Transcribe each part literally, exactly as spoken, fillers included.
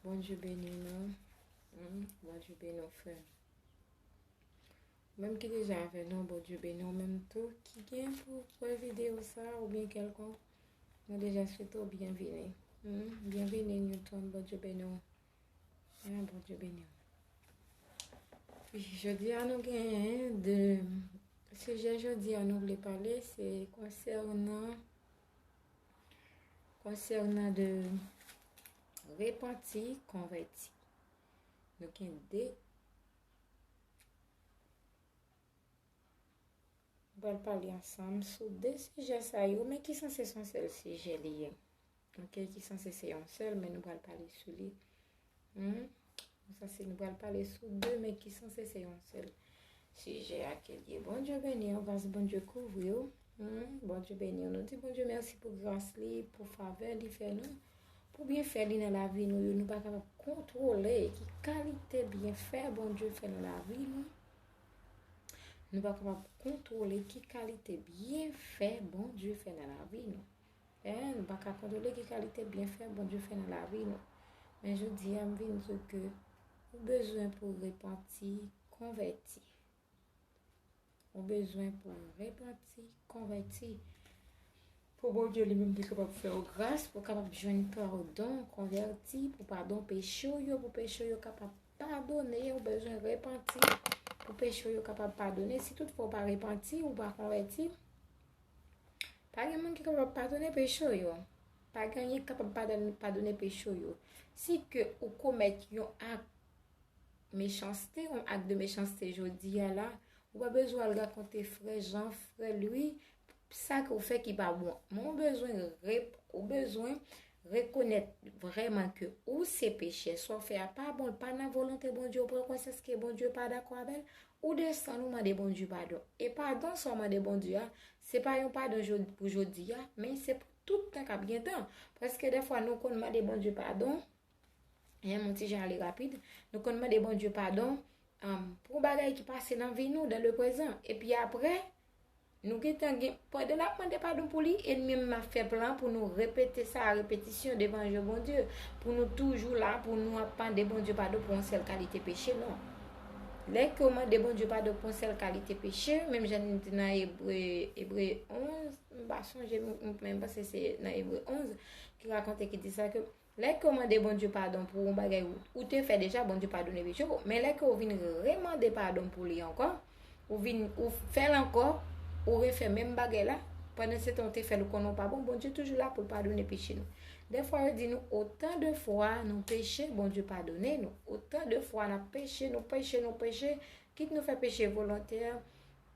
Bondye beni nou. Hmm, Bondye beni w, frè m. Ou menm ki deja avè nou, Bondye beni w. Ou menm tou ki gen pou wè videyo sa oubyen kèlkonk, nou deja swete w byenvini. Hmm, byenvini, Newton. Bondye beni w. Ah, Bondye beni w. Wi, jodi a nou genyen de sijè jodi a nou vle pale, se konsènan, konsènan de repanti, konvèti. Nou gen de, nou pral pale ansanm sou de sijè sa yo, men ki sanse se yon sèl sijè li ye. Ok, ki sanse se yon sèl, men nou pral pale sou li. Hmm? Sa se nou pral pale sou de, men ki sanse se yon sèl sijè a ke l ye. Bondye beni w, gras Bondye kouvri w. Hmm? Bondye beni w. Nou di Bondye mèsi pou gras li, pou favè li fè nou, pou byenfè li nan lavi nou yo. Nou pa kapab kontwole ki kalite byenfè Bondye fè nan lavi nou. Nou pa kapab kontwole ki kalite byenfè Bondye fè nan lavi nou. Eh, nou pa ka kontwole ki kalite byenfè Bondye fè nan lavi nou. Men jodi a, m vin di w ke ou bezwen pou repanti, konvèti. Ou bezwen pou repanti, konvèti. Pou Bondye li menm li kapab fè w gras, pou w kapab jwenn padon, konvèti, pou padon peche w yo, pou peche w yo kapab padone, ou bezwen repanti, pou peche w yo kapab padone. Si toutfwa w pa repanti, ou pa konvèti, pa gen moun ki kapab padone peche w yo. Pa gen anyen ki kapab padone, padone peche w yo. Si ke ou komèt yon ak mechanste, yon ak de mechanste jodi a la, ou pa bezwen al rakonte frè Jan, frè Lwi, sa ke w fè ki pa bon. Men ou bezwen rep-, ou bezwen rekonèt vrèman ke ou se pechè. Sa w fè a pa bon, l pa nan volonte Bondye. Ou pran konsyans ke Bondye pa dakò avè l, ou desann, ou mande Bondye padon. E padon sa w mande Bondye a, se pa yon padon jod-, pou jodi a, men se pou tout tan k ap gen tan. Paske dèfwa nou konn mande Bondye padon, Hein, m yon ti jan ale rapid. Nou konn mande Bondye padon, um, pou yon bagay ki pase nan vi nou, dans le présent. Epi apre, nou gentan gen, pandan n ap mande padon pou li, ènmi an ap fè plan pou nou repete sa a repetisyon devan je Bondye, pou nou toujou la, pou nou ap mande Bondye padon pou yon sèl kalite peche, non. Lè ke w mande Bondye padon pou yon sèl kalite peche, menm jan nou di nan Ebre, Ebre onz, m pa sonje, m, m, men m panse se nan Ebre onz ki rakonte, ki di sa ke lè ke w mande Bondye padon pou yon bagay ou, ou te fè deja, Bondye padone peche w. Men lè ke w vin remande padon pou li ankò, ou vin, ou fè l ankò, ou refè menm bagay la, pandan se tan ou te fè l, ou konnen w pa bon, Bondye toujou la pou l padone peche nou. Dèfwa yo di nou, otan de fwa nou peche, Bondye padone nou. Otan de fwa n ap peche, nou peche, nou peche, kit nou fè peche volontè,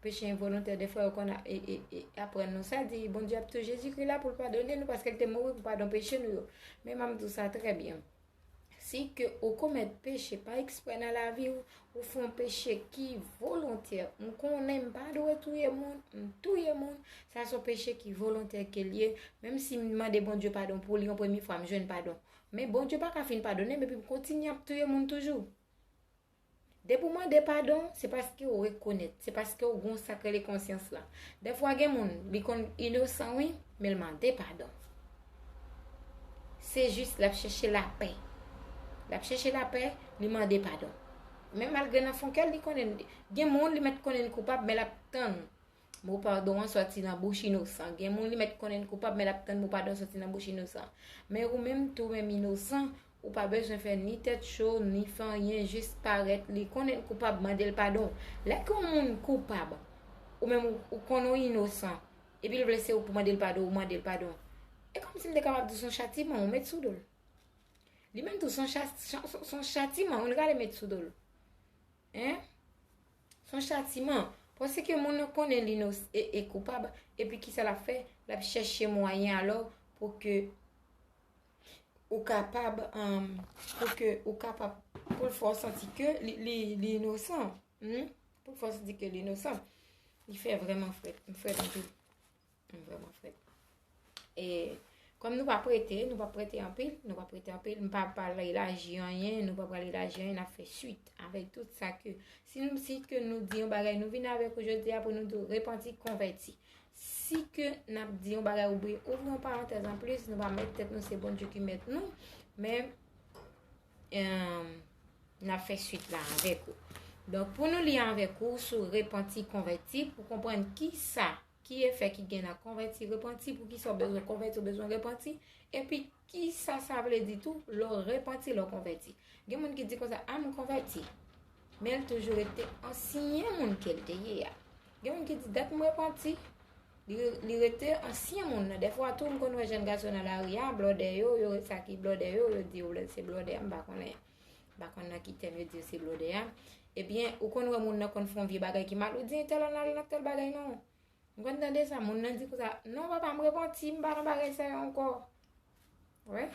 peche envolontè, dèfwa yo konn a-, e, e, e, aprann nou sa, di Bondye ap tou, Jezikri la pou l padone nou, paske l te mouri pou padon peche nou yo. Men m ap di w sa trè byen. Si ke ou komèt peche pa eksprè nan lavi w, ou fè yon peche ki volontè, m konnen m pa dwe touye moun, m touye moun, sa se yon peche ki volontè ke l ye, menm si m mande Bondye padon pou li yon premye fwa, m jwenn padon. Men Bondye pa ka fin padone m, epi m kontinye ap touye moun toujou. Depi w mande padon, se paske w rekonèt, se paske w gen yon sa k rele konsyans la. Dèfwa gen moun, li konn inosan wi, men l mande padon. Se jis l ap chèche lapè. L ap chèche lapè, li mande padon. Men malgre nan fon kè l, li konnen, gen moun, li mèt konnen l koupab, men l ap tann mo padon an sòti nan bouch inosan. Gen moun, li mèt konnen l koupab, men l ap tann mo padon sòti nan bouch inosan. Men ou menm tou, menm inosan, ou pa bezwen fè ni tèt cho, ni fè anyen, jis parèt, li konnen l koupab, mande l padon. Lè ke yon moun koupab, ou menm ou, ou konnen w inosan, epi l vle se ou pou mande l padon, ou mande l padon. E kòmsi m te kapab di w se yon chatiman ou met sou do l. Li menm tou, se yon cha-, cha-, se yon chatiman ou rale met sou do l. Hein? Se yon chatiman. Paske moun nan konnen li inos-, e, e koupab, epi kisa l ap fè? L ap chèche mwayen alò pou ke ou kapab, um, pou ke ou kapab, pou l fè w santi ke li, li, li inosan. Hmm? Pou l fè w santi ke li inosan. Li fè vrèman frèt. M frèt anpil. M vrèman frèt. E kòm nou p ap rete, nou p ap rete anpil, nou p ap rete anpil, m pa pral elaji anyen, nou pa pral elaji anyen, n ap fè swit avèk tout sa ke, si nou, si ke nou di yon bagay, nou vin avèk ou jodi a pou nou di w repanti, konvèti. Si ke n ap di yon bagay, oubyen ouvri yon parantèz anplis, nou pa mèt tèt nou, se Bondye ki mèt nou, men Em, n ap fè swit la avèk ou. Donk, pou nou li avèk ou sou repanti, konvèti, pou konprann ki sa, ki efè ki gen nan konvèti, repanti, pou ki sa w bezwen konvèti, w bezwen repanti, epi ki sa sa vle di tou, lè w repanti, lè w konvèti. Gen moun ki di konsa, a, m konvèti. Men l toujou rete ansyen moun ke l te ye a. Gen moun ki di, dat m repanti, li, li rete ansyen moun nan. Dèfwa tou, m konn wè jèn gason nan lari a, blòdè yo, yo, sa ki blòdè yo, yo di yo se blòdè, m pa konnen. M pa konn nan ki tèm yo di yo se blòdè a. Ebyen, ou konn wè moun nan konn fè yon vye bagay ki mal, ou di, entèl an al nan tèl bagay non. M konn tande sa, moun nan di konsa, non, papa, m repanti, m pa nan bagay sa yo ankò. Wè?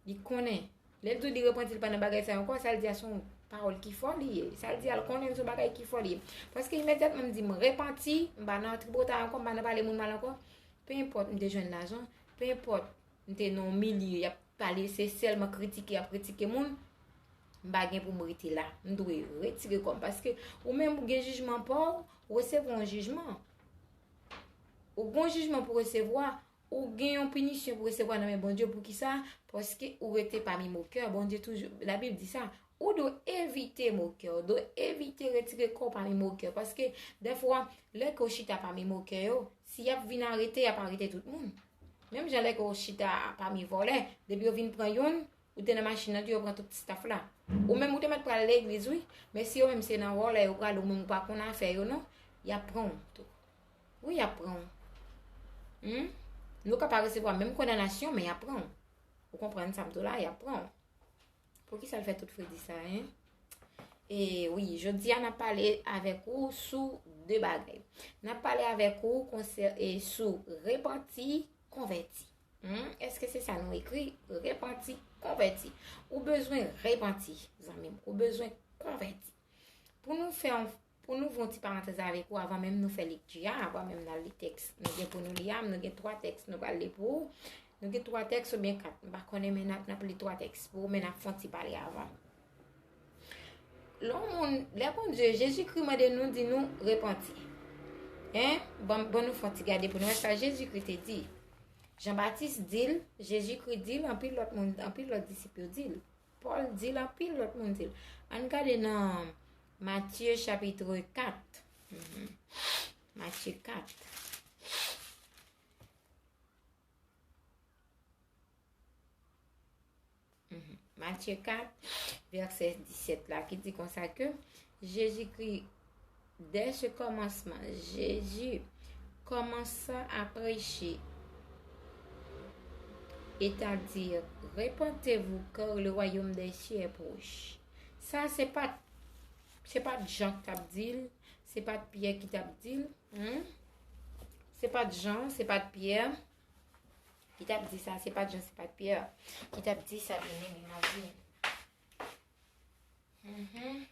Li konnen. Lè l di w li repanti, li pa nan bagay sa yo ankò, sa l di a se yon pawòl ki fò li ye. Sa l di a l konnen se yon bagay ki fò li ye. Paske imedyatman m di m repanti, m pa nan tripotay ankò, m pa nan pale moun mal ankò. Penenpòt m te jwenn lajan, penenpòt m te nan yon milye, y ap pale, se sèlman kritike, y ap kritike moun, m pa gen pou m rete la. M dwe retire kò m. Paske ou menm ou gen jijman pa w, ou resevwa yon jijman. Ou gen yon jijman pou resevwa, ou gen yon pinisyon pou resevwa nan men Bondye. Poukisa? Paske ou rete pami mokè. Bondye toujou, Labib di sa, ou dwe evite mokè, ou dwe evite retire kò w pami mokè. Paske dèfwa, lè ke w chita pami mokè yo, si y ap vin arete, y ap arete tout moun. Menm jan lè ke w chita pami vòlè, depi yo vin pran youn, ou te nan machin nan tou, yo pran tout staff la. Ou menm ou te mèt pral legliz, wi, men si yo menm se nan vòlè yo prale, ou menm ou pa konn afè yo non, y ap pran w tou. Wi, y ap pran w. Hmm? Nou ka pa resevwa menm kondanasyon, men y ap pran w. Ou konprann sa m di w la, y ap pran w. Poukisa l fè tout fredi sa, en? E wi, jodi a n ap pale avèk ou sou de bagay. N ap pale avèk ou konsè, e sou repanti, konvèti. Hmm? Èske se sa nou ekri? Repanti, konvèti. Ou bezwen repanti, zanmi m. Ou bezwen konvèti. Pou nou fè yon, pou nou fè yon ti parantèz avèk ou avan menm nou fè lekti a, avan menm n al li tèks nou gen pou nou li a, nou gen twa tèks nou pral li pou ou. Nou gen twa tèks oubyen kat, m pa konnen, men n ap, n ap li twa tèks pou ou, men n ap fè yon ti pale avan. Lè yon moun, lè Bondye, Jezikri mande nou, di nou repanti. Hein? Ban, ban nou fè yon ti gade pou nou wè sa Jezikri te di. Jan Batis di l, Jezikri di l, anpil lòt moun, anpil lòt disip yo di l. Pòl di l, anpil lòt moun di l. Ann gade nan Matye chapit kat. Mhm. Matye kat. Mhm. Matye kat, vèsè disèt la, ki di konsa ke Jezikri, dès ce commencement, Jésus commença à prêcher, c'est-à-dire, repentez-vous, car le royaume des cieux est proche. Sa, se pa, se pa t Jan ki t ap di l, se pa t Pyè ki t ap di l, hmm? Se pa t Jan, se pa t Pyè ki t ap di sa, se pa t Jan, se pa t Pyè ki t ap di sa, byeneme, m ap vini. Mhm.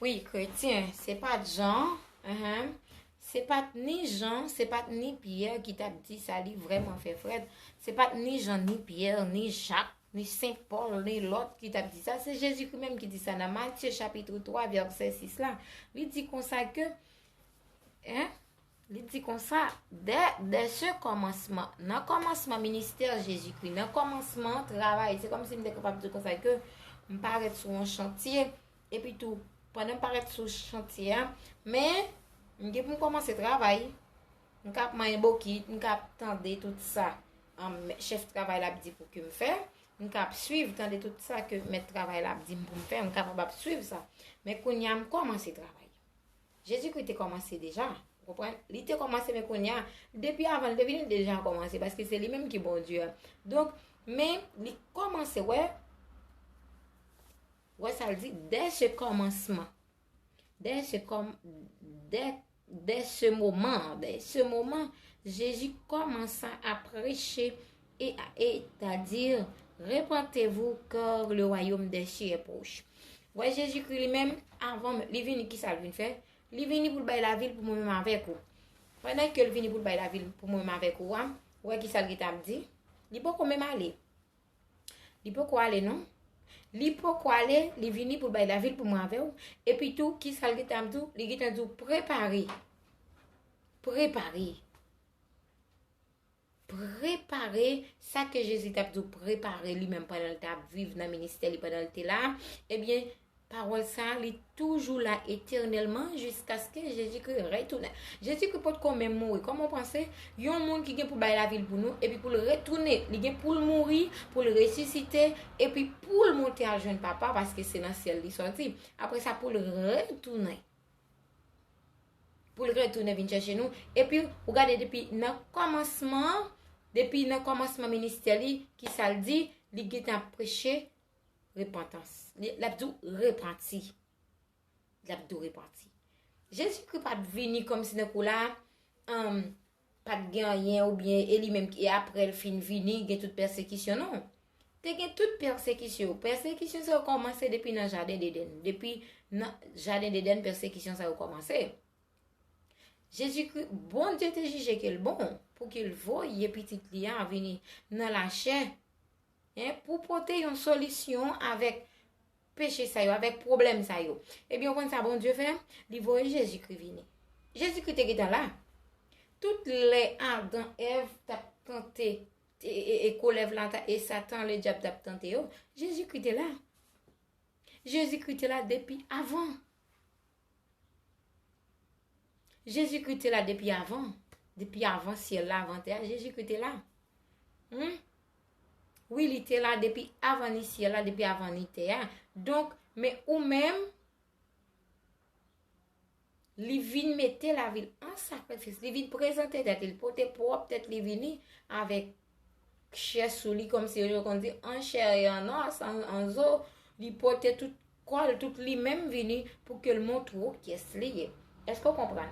Wi, kretyen, se pa t Jan, mhm. Se pa t ni Jan, se pa t ni Pyè ki t ap di sa, li vrèman fè frèt. Se pa t ni Jan, ni Pyè, ni Jak, ni Sen Pòl, ni lòt ki t ap di sa. Se Jezikri menm ki di sa nan Matye chapit twa, vèsè sis la. Li di konsa ke, en, li di konsa, dès, dès ce commencement, nan kòmansman ministè Jezikri, nan kòmansman travay, se kòmsi m te kapab di konsa ke m parèt sou yon chantye, epi tou, pandan m parèt sou chantye a, men, m gen pou m kòmanse travay, m ka ap manyen bokit, m ka ap tande tout sa, um, chèf travay la ap di pou ke m fè, m ka ap swiv, tande tout sa ke mèt travay la ap di m pou m fè, m kapab ap swiv sa. Men kounye a, m kòmanse travay. Jezikri te kòmanse deja, ou konprann? Li te kòmanse, men kounye a, depi avan, li te vin deja kòmanse, paske se li menm ki Bondye a. Donk, men li kòmanse, wè, wè sa l di, dès ce commencement. Dès ce com-, dès, dès ce moment, dès ce moment, Jésus commença à prêcher et à, et à dire, repentez-vous, car le royaume des cieux est proche. Wè, Jezikri li menm, avan li vini, ki sa l vin fè? Li vini pou l bay lavi l pou mwen menm avèk ou. Pandan ke l vini pou l bay lavi l pou mwen menm avèk ou a, ou wè kisa l gentan ap di? Li poko menm ale. Li poko ale non. Li poko ale, li vini pou l bay lavi l pou mwen avè w. Epi tou, kisa l gentan ap di w? Li gentan di w prepare. Prepare. Prepare sa ke Jezi t ap di w prepare li menm pandan l t ap viv nan ministè li, pandan l te la. Ebyen, pawòl sa a, li toujou la etènèlman jiskaske Jezikri retounen. Jezikri potko menm mouri. Kòman w panse yon moun ki gen pou bay lavi l pou nou, epi pou l retounen, li gen pou l mouri, pou l resisite, epi pou l monte al jwenn Papa, paske se nan syèl li sòti. Apre sa, pou l retounen. Pou l retounen vin chèche nou. Epi, ou gade depi nan kòmansman, depi nan kòmansman ministè li, kisa l di? Li gentan ap preche repantans. Li, l ap di w repanti. L ap di w repanti. Jezikri pa t vini kòmsi nan kou la, um, pa t gen anyen oubyen e li menm ki, e apre l fin vini, gen tout pèsekisyon, non. Te gen tout pèsekisyon. Pèsekisyon sa yo kòmanse depi nan jaden Dedenn. Depi nan jaden Dedenn, pèsekisyon sa yo kòmanse. Jezikri, Bondye te jije ke l bon pou ke l voye pitit li a vini nan lachè, en, pou pote yon solisyon avèk peche sa yo, avèk pwoblèm sa yo. Ebyen, ou konn sa Bondye fè? Li voye Jezikri vini. Jezikri te gentan la. Tout lè Adan, Èv t ap tante, e, e, e kolèv la, e Satan, ledyab, t ap tante yo, Jezikri te la. Jezikri te la depi avan. Jezikri te la depi avan. Depi avan syèl la, avan tè a, Jezikri te la. Hmm? Wi, li te la depi avan ni syèl la, depi avan ni tè a. Donk, men ou menm, li vin mete lavi l an sakrifis, li vin prezante tèt li, li pote pwòp tèt li vini avèk chè sou li, kòmsi yo konn di, an chè e an os, an, an zo, li pote tout kò l, tout li menm vini pou ke l montre w kiyès li ye. Èske w konprann?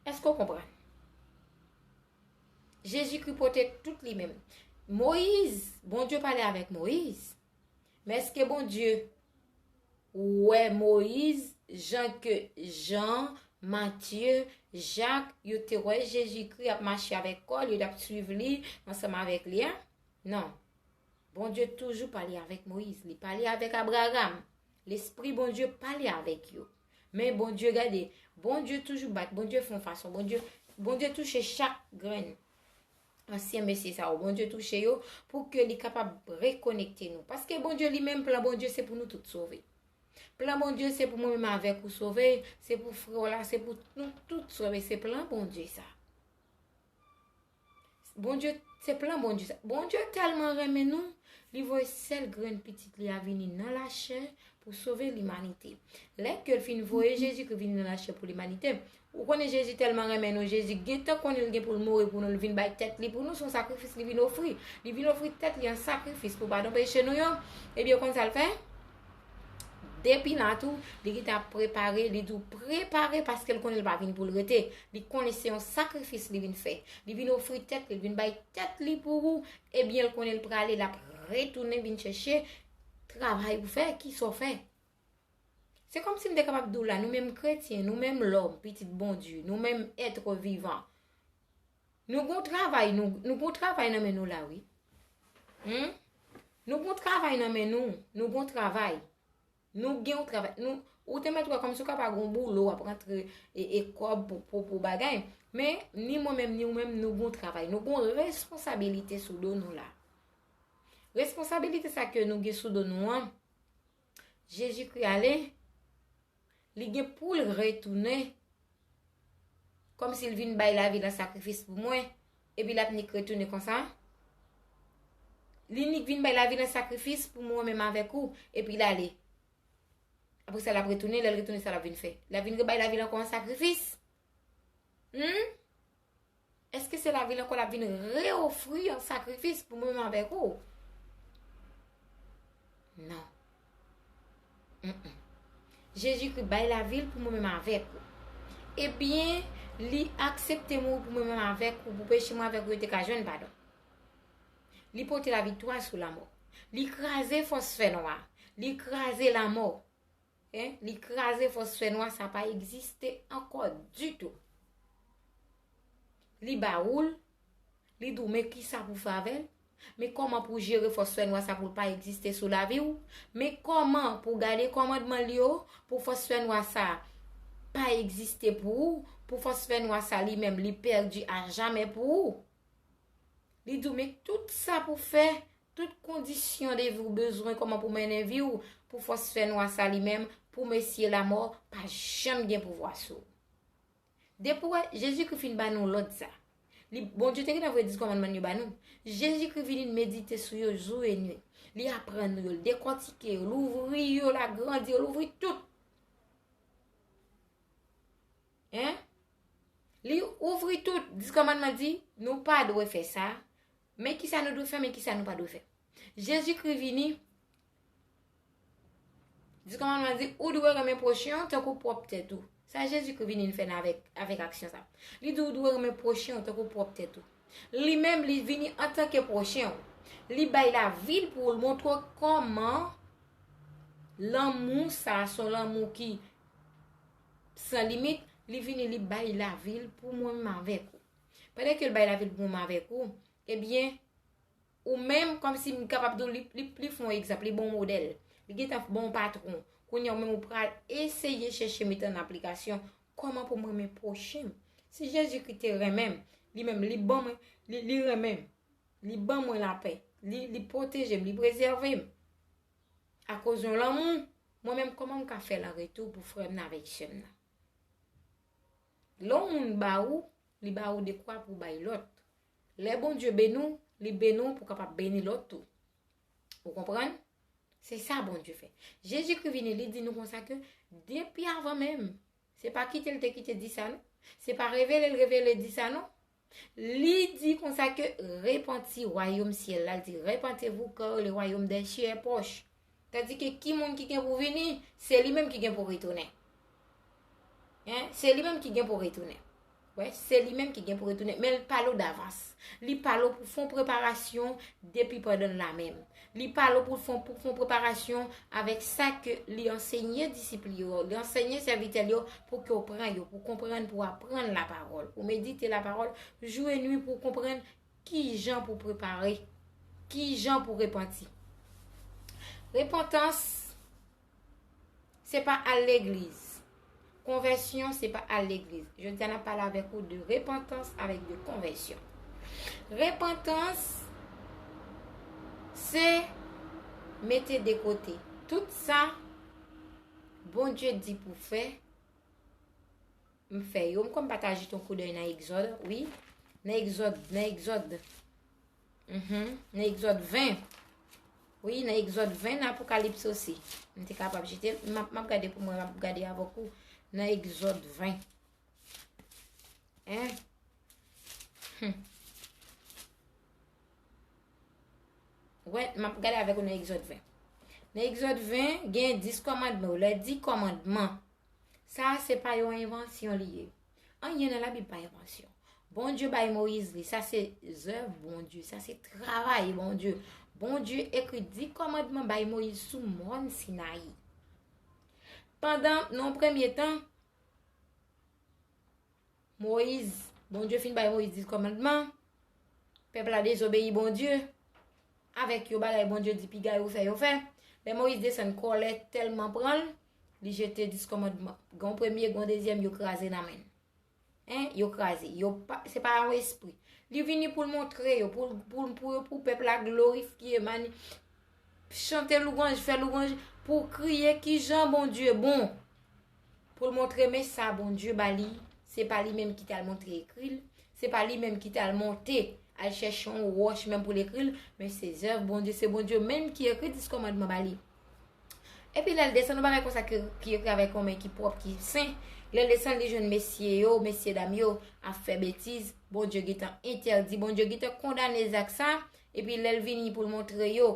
Èske w konprann? Jezikri pote tout li menm. Moyiz, Bondye pale avèk Moyiz. Men èske Bondye wè Moyiz jan ke Jan, Matye, Jak, yo te wè Jezikri ap mache avèk kò l, yo t ap swiv li ansanm avèk li a? Non. Bondye toujou pale avèk Moyiz. Li pale avèk Abraram. Lespri Bondye pale avèk yo. Men Bondye, gade, Bondye toujou bat, Bondye fè yon fason, Bondye, Bondye touche chak grenn ansyen mesye sa yo. Bondye touche yo pou ke li kapab rekonekte nou. Paske Bondye li menm, plan Bondye se pou nou tout sove. Plan Bondye se pou mwen menm avèk ou sove, se pou frè w la, se pou nou tout sove. Se plan Bondye sa. Bondye, se plan Bondye sa. Bondye tèlman renmen nou, li voye sèl grenn pitit li a vini nan lachè pou sove limanite. Lè ke l fin voye Jezikri vini nan lachè pou limanite, ou konnen Jezi tèlman renmen nou, Jezi gentan konnen l gen pou l mouri pou nou, l vin bay tèt li pou nou, se yon sakrifis li vin ofri. Li vin ofri tèt li an sakrifis pou padon peche nou yo. Ebyen, ou konn sa l fè? Depi la tou, li gentan ap prepare, li di w prepare paske l konnen l pa vin pou l rete. Li konnen se yon sakrifis li vin fè. Li vin ofri tèt li, li vin bay tèt li pou ou. Ebyen, l konnen l prale, l ap retounen vin chèche travay ou fè, kisa w fè. Se kòmsi m te kapab di w la, nou menm kretyen, nou menm lòm, pitit Bondye, nou menm èt vivan. Nou gon travay, nou, nou gon travay nan men nou la, wi. Hmm? Nou gon travay nan men nou, nou gon travay. Nou gen yon travay. Nou, ou te mèt wè kòmsi w ka pa gon boulo, w ap rantre e, e kòb pou, pou, pou bagay. Men, ni mwen menm, ni ou menm, nou gon travay. Nou gon responsabilite sou do nou la. Responsabilite sa ke nou gen sou do nou an, Jezikri ale, li gen pou l retounen. Kòmsi l vin bay lavi l an sakrifis pou mwen, epi l ap nik retounen konsa. Li nik vin bay lavi l an sakrifis pou mwen menm avèk ou, epi l ale. Apre sa, l ap retounen, lè l retounen, sa l ap vin fè? L ap vin rebay lavi l ankò an sakrifis? Hmm? Èske se lavi l ankò l ap vin reofri an sakrifis pou mwen menm avèk ou? Non. Mm-mm. Jezikri bay lavi l pou mwen menm avèk ou. Ebyen, li aksepte mouri pou mwen menm avèk ou, pou peche mwen avèk ou yo te ka jwenn padon. Li pote laviktwa sou lanmò. Li kraze fòs fènwa. Li kraze lanmò. En, li kraze fòs fènwa, sa pa egziste ankò ditou. li ba ou l, li di w men kisa pou fè avè l, men kòman pou jere fòs fènwa sa pou l pa egziste sou lavi w, men kòman pou gade kòmandman l yo, pou fòs fènwa sa pa egziste pou ou, pou fòs fènwa sa li menm li pèdi ajamè pou ou. Li di w men tout sa pou fè, tout kondisyon de vi w bezwen kòman pou mennen vi w, pou fòs fènwa sa li menm, pou mesye lamò pa janm gen pouvwa sou ou. Depi w wè Jezikri fin ba nou lòd sa, li, Bondye te gentan voye dis kòmandman yo ba nou. Jezikri vini medite sou yo jou e nwit. Li aprann nou yo, li dekòtike yo, li ouvri yo, l agrandi yo, li ouvri tout. Hein? Li ouvri tout. Dis kòmandman di, nou pa dwe fè sa. Men kisa nou dwe fè, men kisa nou pa dwe fè. Jezikri vini, dis kòmandman di, ou dwe renmen pwochen w tankou pwòp tèt ou. Sa Jezikri vini fè n avèk, avèk aksyon sa. Li di, ou dwe renmen pwochen w tankou pwòp tèt ou. Li menm, li vini antanke pwochen w. Li bay lavi l pou w, l montre w kòman lanmou sa, se yon lanmou ki san limit, li vini, li bay lavi l pou mwen menm avèk ou. Pandan ke l bay lavi l pou mwen menm avèk ou, ebyen, ou menm, kòmsi m kapab di w, li, li, li fè yon egzanp, li bon modèl. Li gentan bon patwon. Kounye a, ou menm, ou pral eseye chèche mete an aplikasyon kòman pou m renmen pwochen m. Si Jezikri te renmen m, li menm, li ban mwen, li, li renmen m. Li ban mwen lapè. Li, li pwoteje m, li prezève m. Akoz yon lanmou, mwen menm, kòman m ka fè l an retou pou frè m nan avèk sè m nan? Lè yon moun ba ou, li ba ou dekwa pou bay lòt. Lè Bondye beni w, li beni w pou kapab beni lòt tou. Ou konprann? Se sa Bondye fè. Jezikri vini, li di nou konsa ke depi avan menm, se pa kite l te kite di sa non. Se pa revele l revele di sa non. Li di konsa ke repanti, wayòm syèl la, li di, repentez-vous car le royaume des cieux est proche. Tandike ki moun ki gen pou vini, se li menm ki gen pou retounen. Hein? Se li menm ki gen pou retounen. Wè, se li menm ki gen pou retounen. Men l pale w davans. Li pale w pou fè yon preparasyon depi pandan la menm. Li pale w pou fè, pou fè yon preparasyon avèk sa ke li ansenye disip li yo, li ansenye sèvitè l yo, pou ke w pran yo, pou konprann, pou aprann lapawòl, pou medite lapawòl, jou e nwi pou w konprann kijan pou prepare, kijan pou repanti. Repantans, se pa al legliz. Konvèsyon, se pa al legliz. Jodi a, n ap pale avèk ou de repantans avèk de konvèsyon. Repantans, se mete de kote tout sa Bondye di pou fè, m fè yo. M kwè m pa ta jete yon koudèy nan Egzòd, wi. Nan Egzòd, nan Egzòd. Mhm. Nan Egzòd ven. Wi, nan Egzòd ven, nan Apokalips osi. M te kapab jete l. M ap, m ap gade pou mwen, m ap gade avèk ou. Nan Egzòd ven. Hein? Hmm. Wè, m ap gade avèk ou nan Egzòd ven. Nan Egzòd ven, gen dis kòmandman. Lè di kòmandman, sa a se pa yon envansyon li ye. Anyen nan Labib pa envansyon. Bondye bay Moyiz li. Sa se zèv Bondye. Sa se travay Bondye. Bondye ekri dis kòmandman bay Moyiz sou mòn Sinayi. Pandan, nan yon premye tan, Moyiz, Bondye fin bay Moyiz dis kòmandman. Pèp la dezobeyi Bondye. Avèk yo, bagay Bondye di piga yo fè, yo fè. Lè Moyiz desann, kòlè tèlman pran l, li jete dis kòmandman. Gen yon premye, gen yon dezyèm, yo kraze nan men l. Hein, yo kraze. Yo pa, se pa yon espri. Li vini pou l montre yo, pou, pou, pou, pou pèp la glorifye, mani-, chante lwanj, fè lwanj, pou kriye kijan Bondye bon. Pou l montre men sa Bondye ba li, se pa li menm ki t al montre ekri l, se pa li menm ki t al monte, al chèche yon wòch menm pou l ekri l, men se zèv Bondye, se Bondye menm ki ekri dis kòmandman ba li. Epi lè l desann, yon bagay konsa ki, ki ekri avèk yon men ki pwòp, ki sen, lè l desann, li jwenn mesye yo, mesye dam yo ap fè betiz, Bondye gentan entèdi, Bondye gentan kondane zak sa, epi lè l vini pou l montre yo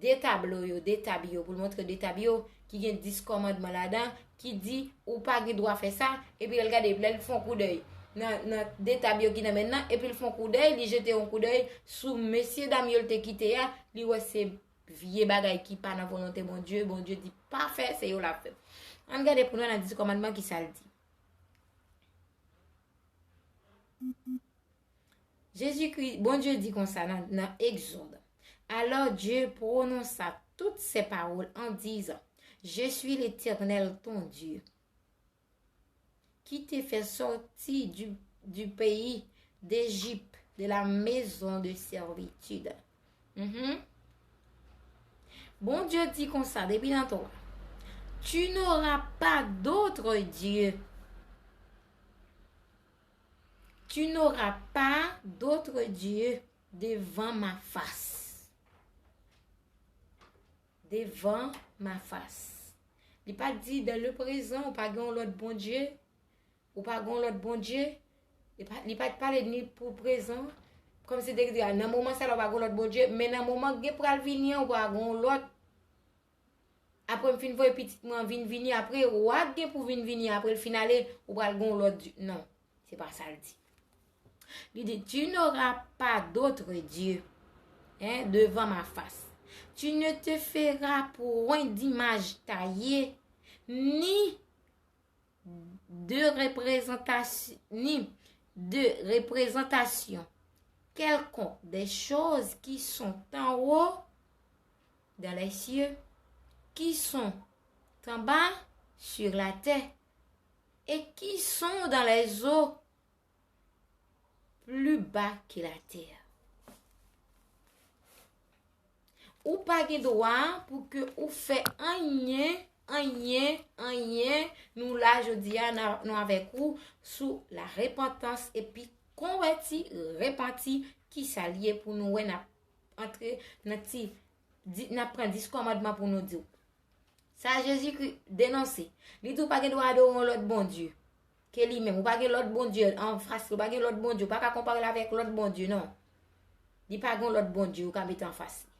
de tablo yo, de tab yo, pou l montre de tab yo, ki gen dis kòmandman ladan, ki di ou pa gen dwa fè sa, epi lè l gade, lè l fè yon koudèy nan, nan de tab yo ki nan men l nan, epi l fè yon koudèy, li jete yon koudèy sou mesye dam yo l te kite a, li wè se vye bagay ki pa nan volonte Bondye, Bondye di pa fè, se yo l ap fè. Ann gade pou nou nan dis kòmandman ki sa l di. Jezikri, Bondye di konsa nan, nan Egzòd. Alors Dieu prononça toutes ces paroles en disant, Je suis l'Éternel ton Dieu, qui te fait sortir du, du pays d'Égypte, de la maison de servitude. Mhm. Bondye di konsa, depi nan Tora, Tu n'auras pas d'autre Dieu. Tu n'auras pas d'autre Dieu devant ma face. Devant ma face. Li pa t di dans le présent, ou pa gen yon lòt Bondye. Ou pa gen yon lòt Bondye. Li pa, li pa t pale ni pou prezan. Kòmsi te di, a, nan moman sa la, ou pa gen yon lòt Bondye. Men nan moman k gen pral vini an, ou pa gen yon lòt. Apre m fin voye pitit mwen vin vini, apre w a gen pou vin vini, apre l fin ale, ou pral gen yon lòt di-, non, se pa sa l di. Li di, Tu n'auras pas d'autre Dieu, hein, devant ma face. Tu ne te feras point d'image taillée, ni de représentation, ni de représentation quelconque des choses qui sont en haut dans les cieux, qui sont en bas sur la terre et qui sont dans les eaux plus bas que la terre. Ou pa gen dwa pou ke ou fè anyen, anyen, anyen. Nou la jodi a, n a, nou avèk ou sou la repantans epi konvèti, repanti, ki sa l ye pou nou wè n ap antre nan ti, di, n ap pran dis kòmandman pou nou di w. Sa Jezikri denonse. Li di w pa gen dwa adore yon lòt Bondye ke li menm. Ou pa gen lòt Bondye anfas li. Ou pa gen lòt Bondye. Ou pa ka konpare l avèk lòt Bondye, non. Li pa gen lòt Bondye ou ka mete anfas li.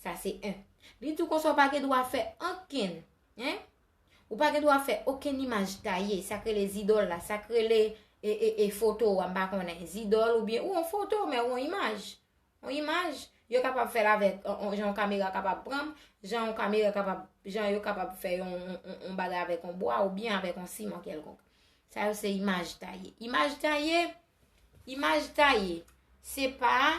Sa se en. Li di w konsa ou pa gen dwa fè ankenn. Hein? Ou pa gen dwa fè okenn imaj taye. Sa k rele zidòl la. Sa k rele e, e, e foto a, m pa konnen. Zidòl oubyen ou yon foto, men ou yon imaj. Yon imaj, yo kapab fè l avèk, on, on, jan yon kamera kapab pran, jan yon kamera kapab, jan yo kapab fè yon, on, on, on bagay avèk yon bwa oubyen avèk yon siman kèlkonk. Sa yo se imaj taye. Imaj taye, imaj taye, se pa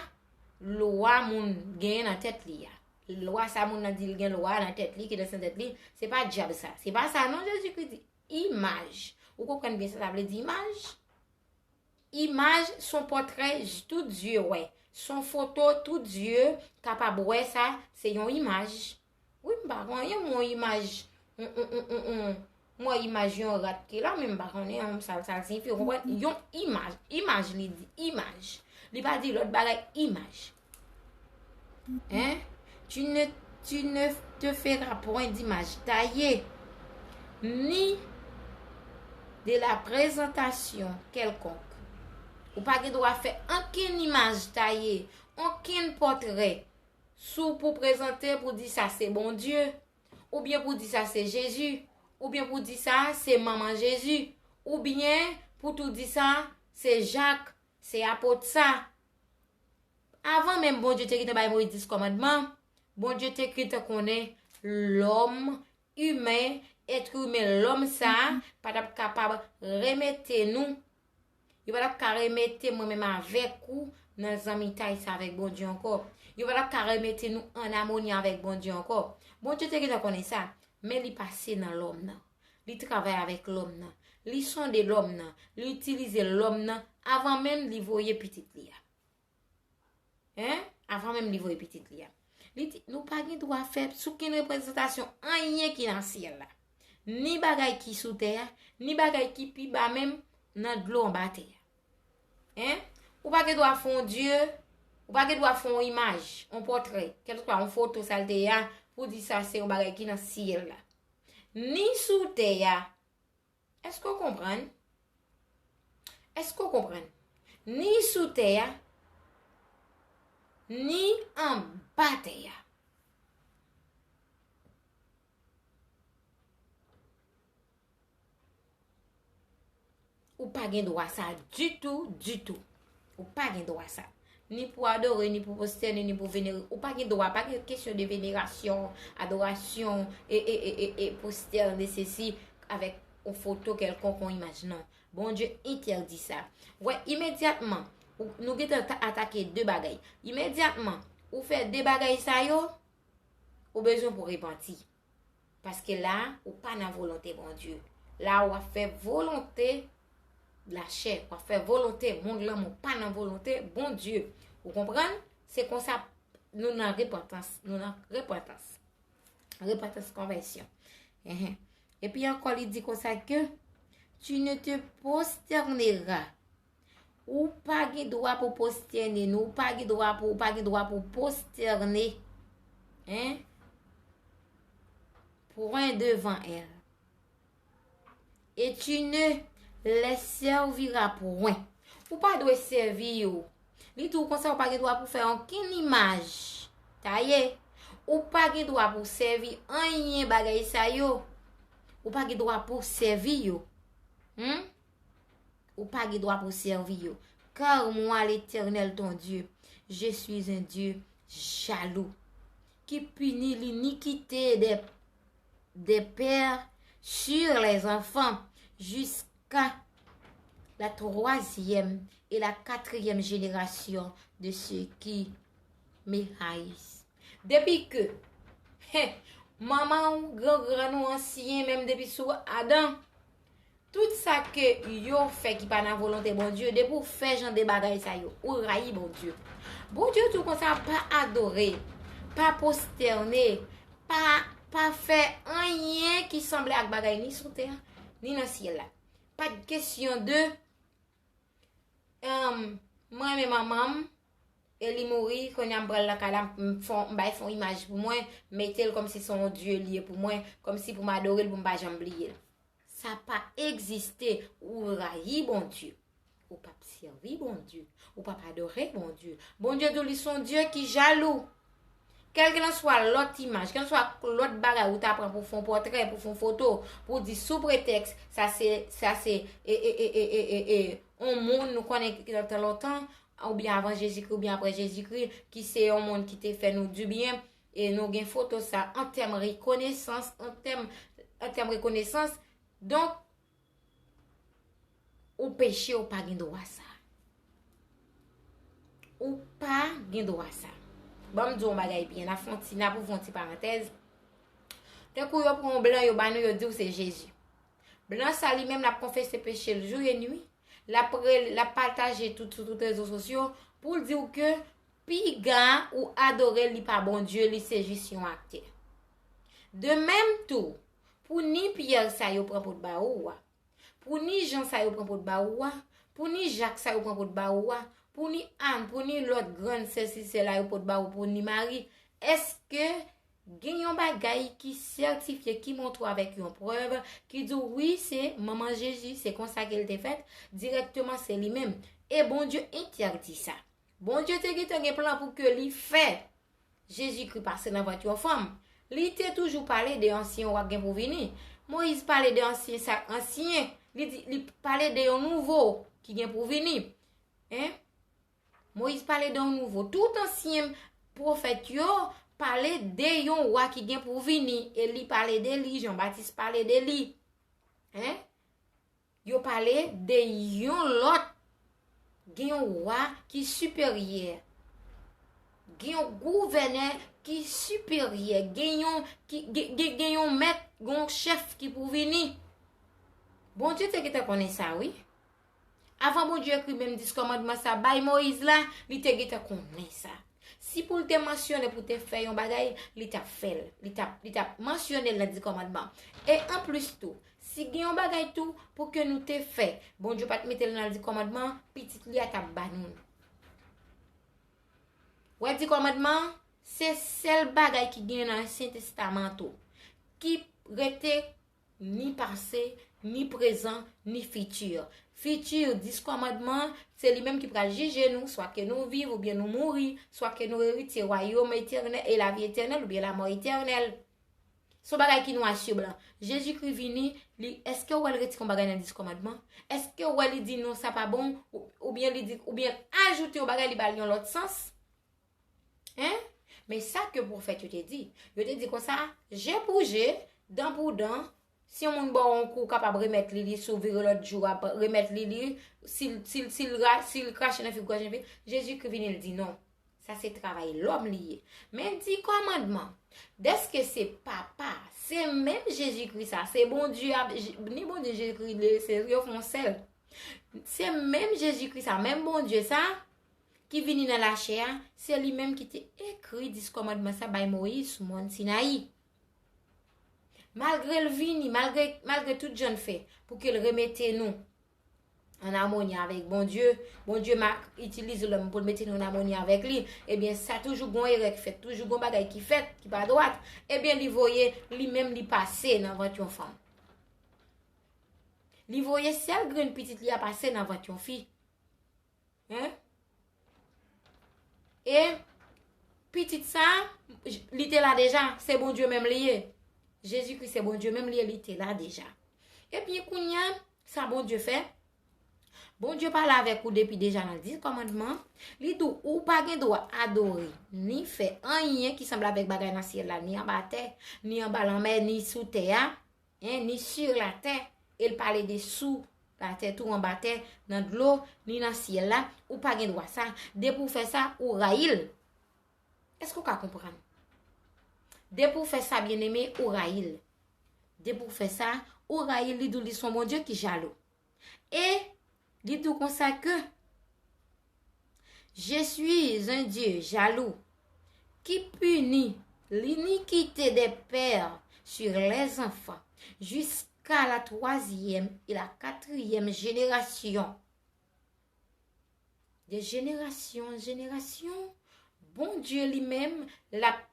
lwa moun genyen nan tèt li a. Lwa sa moun nan di l gen lwa nan tèt li, ki nan tèt li, se pa dyab sa. Se pa sa non Jezikri di. Imaj. Ou konprann byen sa sa vle di imaj? Imaj, se yon pòtrè j-, tout zye wè. Se yon foto tout zye kapab wè sa, se yon imaj. Wi, m pa konnen, yon imaj, yon, yon, yon, yon, yon, m wè imaj yon rat ki la, men m pa konnen yon sa, sa l siyifi, ou konprann? Yon imaj, imaj li di, imaj. Li pa di lòt bagay, imaj. Hein? Tu ne, tu ne te feras point d'image taillée, ni de la présentation quelconque. Ou pa gen dwa fè ankenn imaj taye, ankenn pòtrè, sou pou prezante pou di sa se Bondye, oubyen pou di sa se Jezi, oubyen pou di sa se manman Jezi, oubyen pou tou di sa se Jak, se apot sa. Avan menm Bondye te gentan bay Moyiz dis kòmandman, Bondye te gentan konnen lòm imen, èt imen, lòm sa a pa t ap kapab remete nou. Yo pa t ap ka remete mwen menm avèk ou nan zanmitay sa avèk Bondye ankò. Yo pa t ap ka remete nou an amoni avèk Bondye ankò. Bondye te gentan konnen sa, men li pase nan lòm nan. Li travay avèk lòm nan. Li sonde lòm nan. Li itilize lòm nan avan menm li voye pitit li a. Hein? Avan menm li voye pitit li a. Li di, nou pa gen dwa fè okenn reprezantasyon anyen ki nan syèl la. Ni bagay ki sou tè a, ni bagay ki pi ba menm nan dlo anba tè a. Hein? Ou pa gen dwa fè yon dye, ou pa gen dwa fè yon imaj, yon pòtrè, kèlkeswa yon foto sa l te ye a, pou di sa se yon bagay ki nan syèl la. Ni sou tè a, Èske w konprann? Èske w konprann? Ni sou tè a, ni anba tè a. Ou pa gen dwa sa ditou, ditou. Ou pa gen dwa sa. Ni pou adore, ni pou pwostène, ni pou venere. Ou pa gen dwa, pa gen kesyon de venerasyon, adorasyon, e, e, e, e, e pwostène sesi avèk yon foto kèlkonk, yon imaj, non. Bondye entèdi sa. Wè, imedyatman, ou- nou gentan ta- atake de bagay. Imedyatman, ou fè de bagay sa yo, ou bezwen pou repanti. Paske la, ou pa nan volonte Bondye. La, w ap fè volonte lachè, w ap fè volonte mond lan, men w pa nan volonte Bondye. Ou konprann? Se konsa, nou nan repantans, nou nan repantans. Repantans, konvèsyon. Enhen. Epi ankò, li di konsa ke, tu ne te prosterneras. Ou pa gen dwa pou pwostène, non, ou pa gen dwa pou, ou pa gen dwa pou pwostène. Hein? Point devant elle. Et tu ne les serviras point. Ou pa dwe sèvi yo. Li di w konsa, ou pa gen dwa pou fè okenn imaj taye. Ou pa gen dwa pou sèvi anyen bagay sa yo. Ou pa gen dwa pou sèvi yo. Hmm? Ou pa gen dwa pou sèvi yo. Car moi, l'Éternel, ton Dieu, je suis un Dieu jaloux, qui punit l'iniquité des, des pères sur les enfants jusqu'à la troisième et la quatrième génération de ceux qui me haïssent. Depi ke, hen, manman w, gran grann ou ansyen, menm depi sou Adan, tout sa ke yo fè ki pa nan volonte Bondye, depi w fè jan de bagay sa yo, ou rayi Bondye. Bondye di w konsa, pa adore, pa pwostène, pa, pa fè anyen ki sanble ak bagay ni sou tè a, ni nan syèl la. Pa t kesyon de, um, mwen renmen manman m, e li mouri, kounye a m pral lakay la, m fon, m bay fon imaj pou mwen, mete l kòmsi se yon dye li ye pou mwen, kòmsi pou m adore l, pou m pa janm bliye l. Sa pa egziste, ou rayi Bondye. Ou p ap sèvi Bondye. Ou p ap adore Bondye. Bondye di w li se yon Dye ki jalou. Kèlkelanswa lòt imaj, kèlkelanswa lòt bagay ou ta pran pou fè yon pòtrè, pou fè yon foto, pou di sou pretèks, sa se, sa se, e, e, e, e, e, e, e, yon moun nou konnen ki nan tan lontan, oubyen avan Jezikri, oubyen apre Jezikri, ki se yon moun ki te fè nou dibyen, e nou gen foto sa an tèm rekonesans, an tèm, an tèm rekonesans. Donk, ou peche, ou pa gen dwa sa. Ou pa gen dwa sa. Ban m di w yon bagay byen, n a fè yon ti, n a pou fè yon ti parantèz. Tankou yo pran yon blan, yo ba nou, yo di w se Jezi. Blan sa li menm l ap konfese peche l jou e nwi. L ap rele, l ap pataje tout sou tout rezo sosyo pou l di w ke piga ou adore li pa Bondye, li se jis yon aktè. De menm tou, pou ni Pyè sa yo pran pou t ba ou a, pou ni Jan sa yo pran pou t ba ou a, pou ni Jak sa yo pran pou t ba ou a, pou ni Ann, pou ni lòt grann sè, si sè la yo pot ba ou, pou ni Mari, èske gen yon bagay ki sètifye, ki montre w avèk yon prèv, ki di w, wi, se manman Jezi, se konsa ke l te fèt, dirèkteman se li menm. E Bondye entèdi sa. Bondye te gentan gen plan pou ke li fè Jezikri pase nan vant yon fanm. Li te toujou pale de ansyen wa k gen pou vini. Moyiz pale de ansyen sa, ansyen, li di, li pale de yon nouvo ki gen pou vini. Hein? Moyiz pale de yon nouvo. Tout ansyen pwofèt yo pale de yon wa ki gen pou vini. Eli pale de li, Jan Batis pale de li. Hein? Yo pale de yon lòt, gen yon wa ki siperyè. Gen yon gouvènè ki siperyè. Gen yon, ki, gen, gen, gen yon mèt, gen yon chèf ki pou vini. Bondye te gentan konnen sa, wi. Avan Bondye ekri menm dis kòmandman sa bay Moyiz la, li te gentan konnen sa. Si pou l te mansyone pou te fè yon bagay, li t ap fè l. Li t ap, li t ap mansyone l nan dis kòmandman. E anplis tou, si gen yon bagay tou pou ke nou te fè, Bondye pa t mete l nan dis kòmandman, pitit li a t ap ba nou l. Wè dis kòmandman, se sèl bagay ki gen nan Ansyen Testaman tou, ki rete ni pase, ni prezan, ni fiti. Fiti, dis kòmandman, se li menm ki pral jije nou, swa ke nou viv oubyen nou mouri, swa ke nou eritye wayòm etènèl e lavi etènèl oubyen lamò etènèl. Se yon bagay ki nwa sou blan. Jezikri vini, li, èske w wè l retire yon bagay nan dis kòmandman? Èske w wè li di non, sa pa bon? Ou, oubyen li di, oubyen l ajoute yon bagay, li ba l yon lòt sans? Hein? Men sa ke pwofèt yo te di. Yo te di konsa, je pou je, dan pou dan, Si yon moun ba w yon kou, ou kapab remèt li li, si w vire lòt jou, w ap remèt li li, si l, si l, si l ra-, si l krache nan figi w, krache nan figi, Jezikri vini, l di non. Sa se travay lòm li ye. Men di kòmandman. Dèske se Papa, se menm Jezikri sa, se Bondye, ap, Je-, ni Bondye, Jezikri, le, se, yo fè yon sèl. Se menm Jezikri sa, menm Bondye sa, ki vini nan lachè a, se li menm ki te ekri dis kòmandman sa bay Moyiz sou mòn Sinayi. Malgre l vini, malgre, malgre tout jan l fè, pou ke l remete nou an amoni avèk Bondye, Bondye ma-, itilize lòm pou l mete nou an amoni avèk li, ebyen, sa toujou gon erè ki fèt, toujou gon bagay ki fèt, ki pa dwat, ebyen, li voye, li menm, li pase nan vant yon fanm. Li voye sèl grenn pitit li a pase nan vant yon fi. Hein? E pitit sa, li te la deja, se Bondye menm li ye. Jezikri se Bondye menm li ye, li te la deja. Epi kounye a, sa Bondye fè? Bondye pale avèk ou depi deja nan dis kòmandman. Li di w, ou pa gen dwa adore, ni fè anyen ki sanble avèk bagay nan syèl la, ni anba tè, ni anba lanmè, ni sou tè a, hein, ni sur la terre, e l pale de sou la tè tou, anba tè, nan dlo, ni nan syèl la, ou pa gen dwa sa. Depi w fè sa, ou rayi l. Èske w ka konprann? Depi w fè sa, byeneme, ou rayi l. Depi w fè sa, ou rayi l, li di w li se yon Bondye ki jalou. E li di w konsa ke, Je suis un Dieu jaloux, qui punit l'iniquité des pères sur les enfants jusqu'à la troisième et la quatrième génération. De jenerasyon an jenerasyon, Bondye li menm, l ap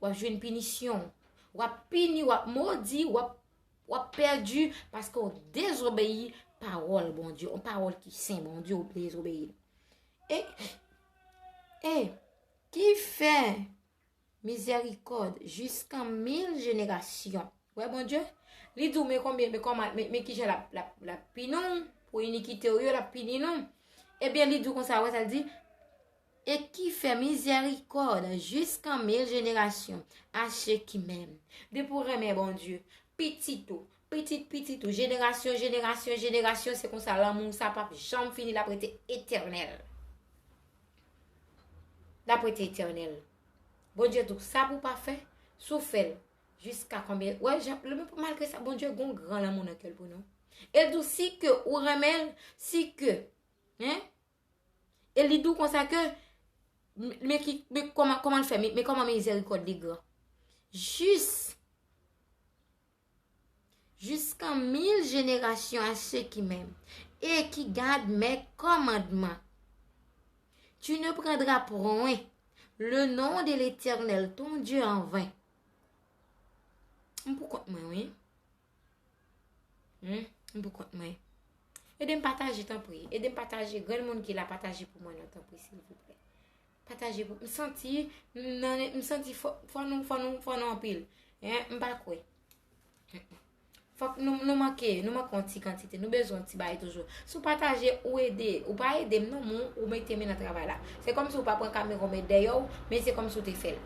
w ap jwenn pinisyon. W ap pini, w ap modi, w ap, w ap pèdi paske w dezobeyi pawòl Bondye, yon pawòl ki sen Bondye, w dezobeyi l. E, e, ki fè mizèrikòd jiskan mil jenerasyon. Wè Bondye, li di w, men konbyen, men kòman, men, men kijan l ap, l ap, l ap pini w pou inikite w yo, l ap pini nou. Ebyen, li di w konsa, wè sa l di, et qui fait miséricorde jusqu'en mille générations à ceux qui m'aiment. Depi w renmen Bondye, pitit ou, pitit pitit ou, jenerasyon, jenerasyon, jenerasyon, se konsa lanmou sa p ap janm fini, l ap rete etènèl. L ap rete etènèl. Bondye di w sa pou w pa fè, si w fè l, jiska konbyen, wè, jan, malgre sa, Bondye gon gran lanmou nan kè l pou nou. E l di w si ke ou renmen l, si ke, hein, e li di w konsa ke, men ki, men kòman, kòman l fè, men, men kòman mizèrikòd li gran. Jis, jusqu'en mille générations à ceux qui m'aiment et qui gardent mes commandements. Tu ne prendras point le nom de l'Éternel, ton Dieu, en vain. M pou kont mwen, wi. Hmm, m pou kont mwen. Ede m pataje, tanpri. Ede m pataje. Granmoun ki la, pataje pou mwen, non, tanpri, silvouplè. Pataje pou m. Santi, m nan, m santi fò, fò nou, fò nou, fò nou anpil. Hein, m pa kwè. Fòk nou, nou manke, nou manke yon ti kantite. Nou bezwen yon ti bagay toujou. Si w pataje, ou ede. Ou pa ede m, non, men ou mete men nan travay la. Se kòmsi w pa pran kamera w met dèyè w, men se kòmsi w te fè l.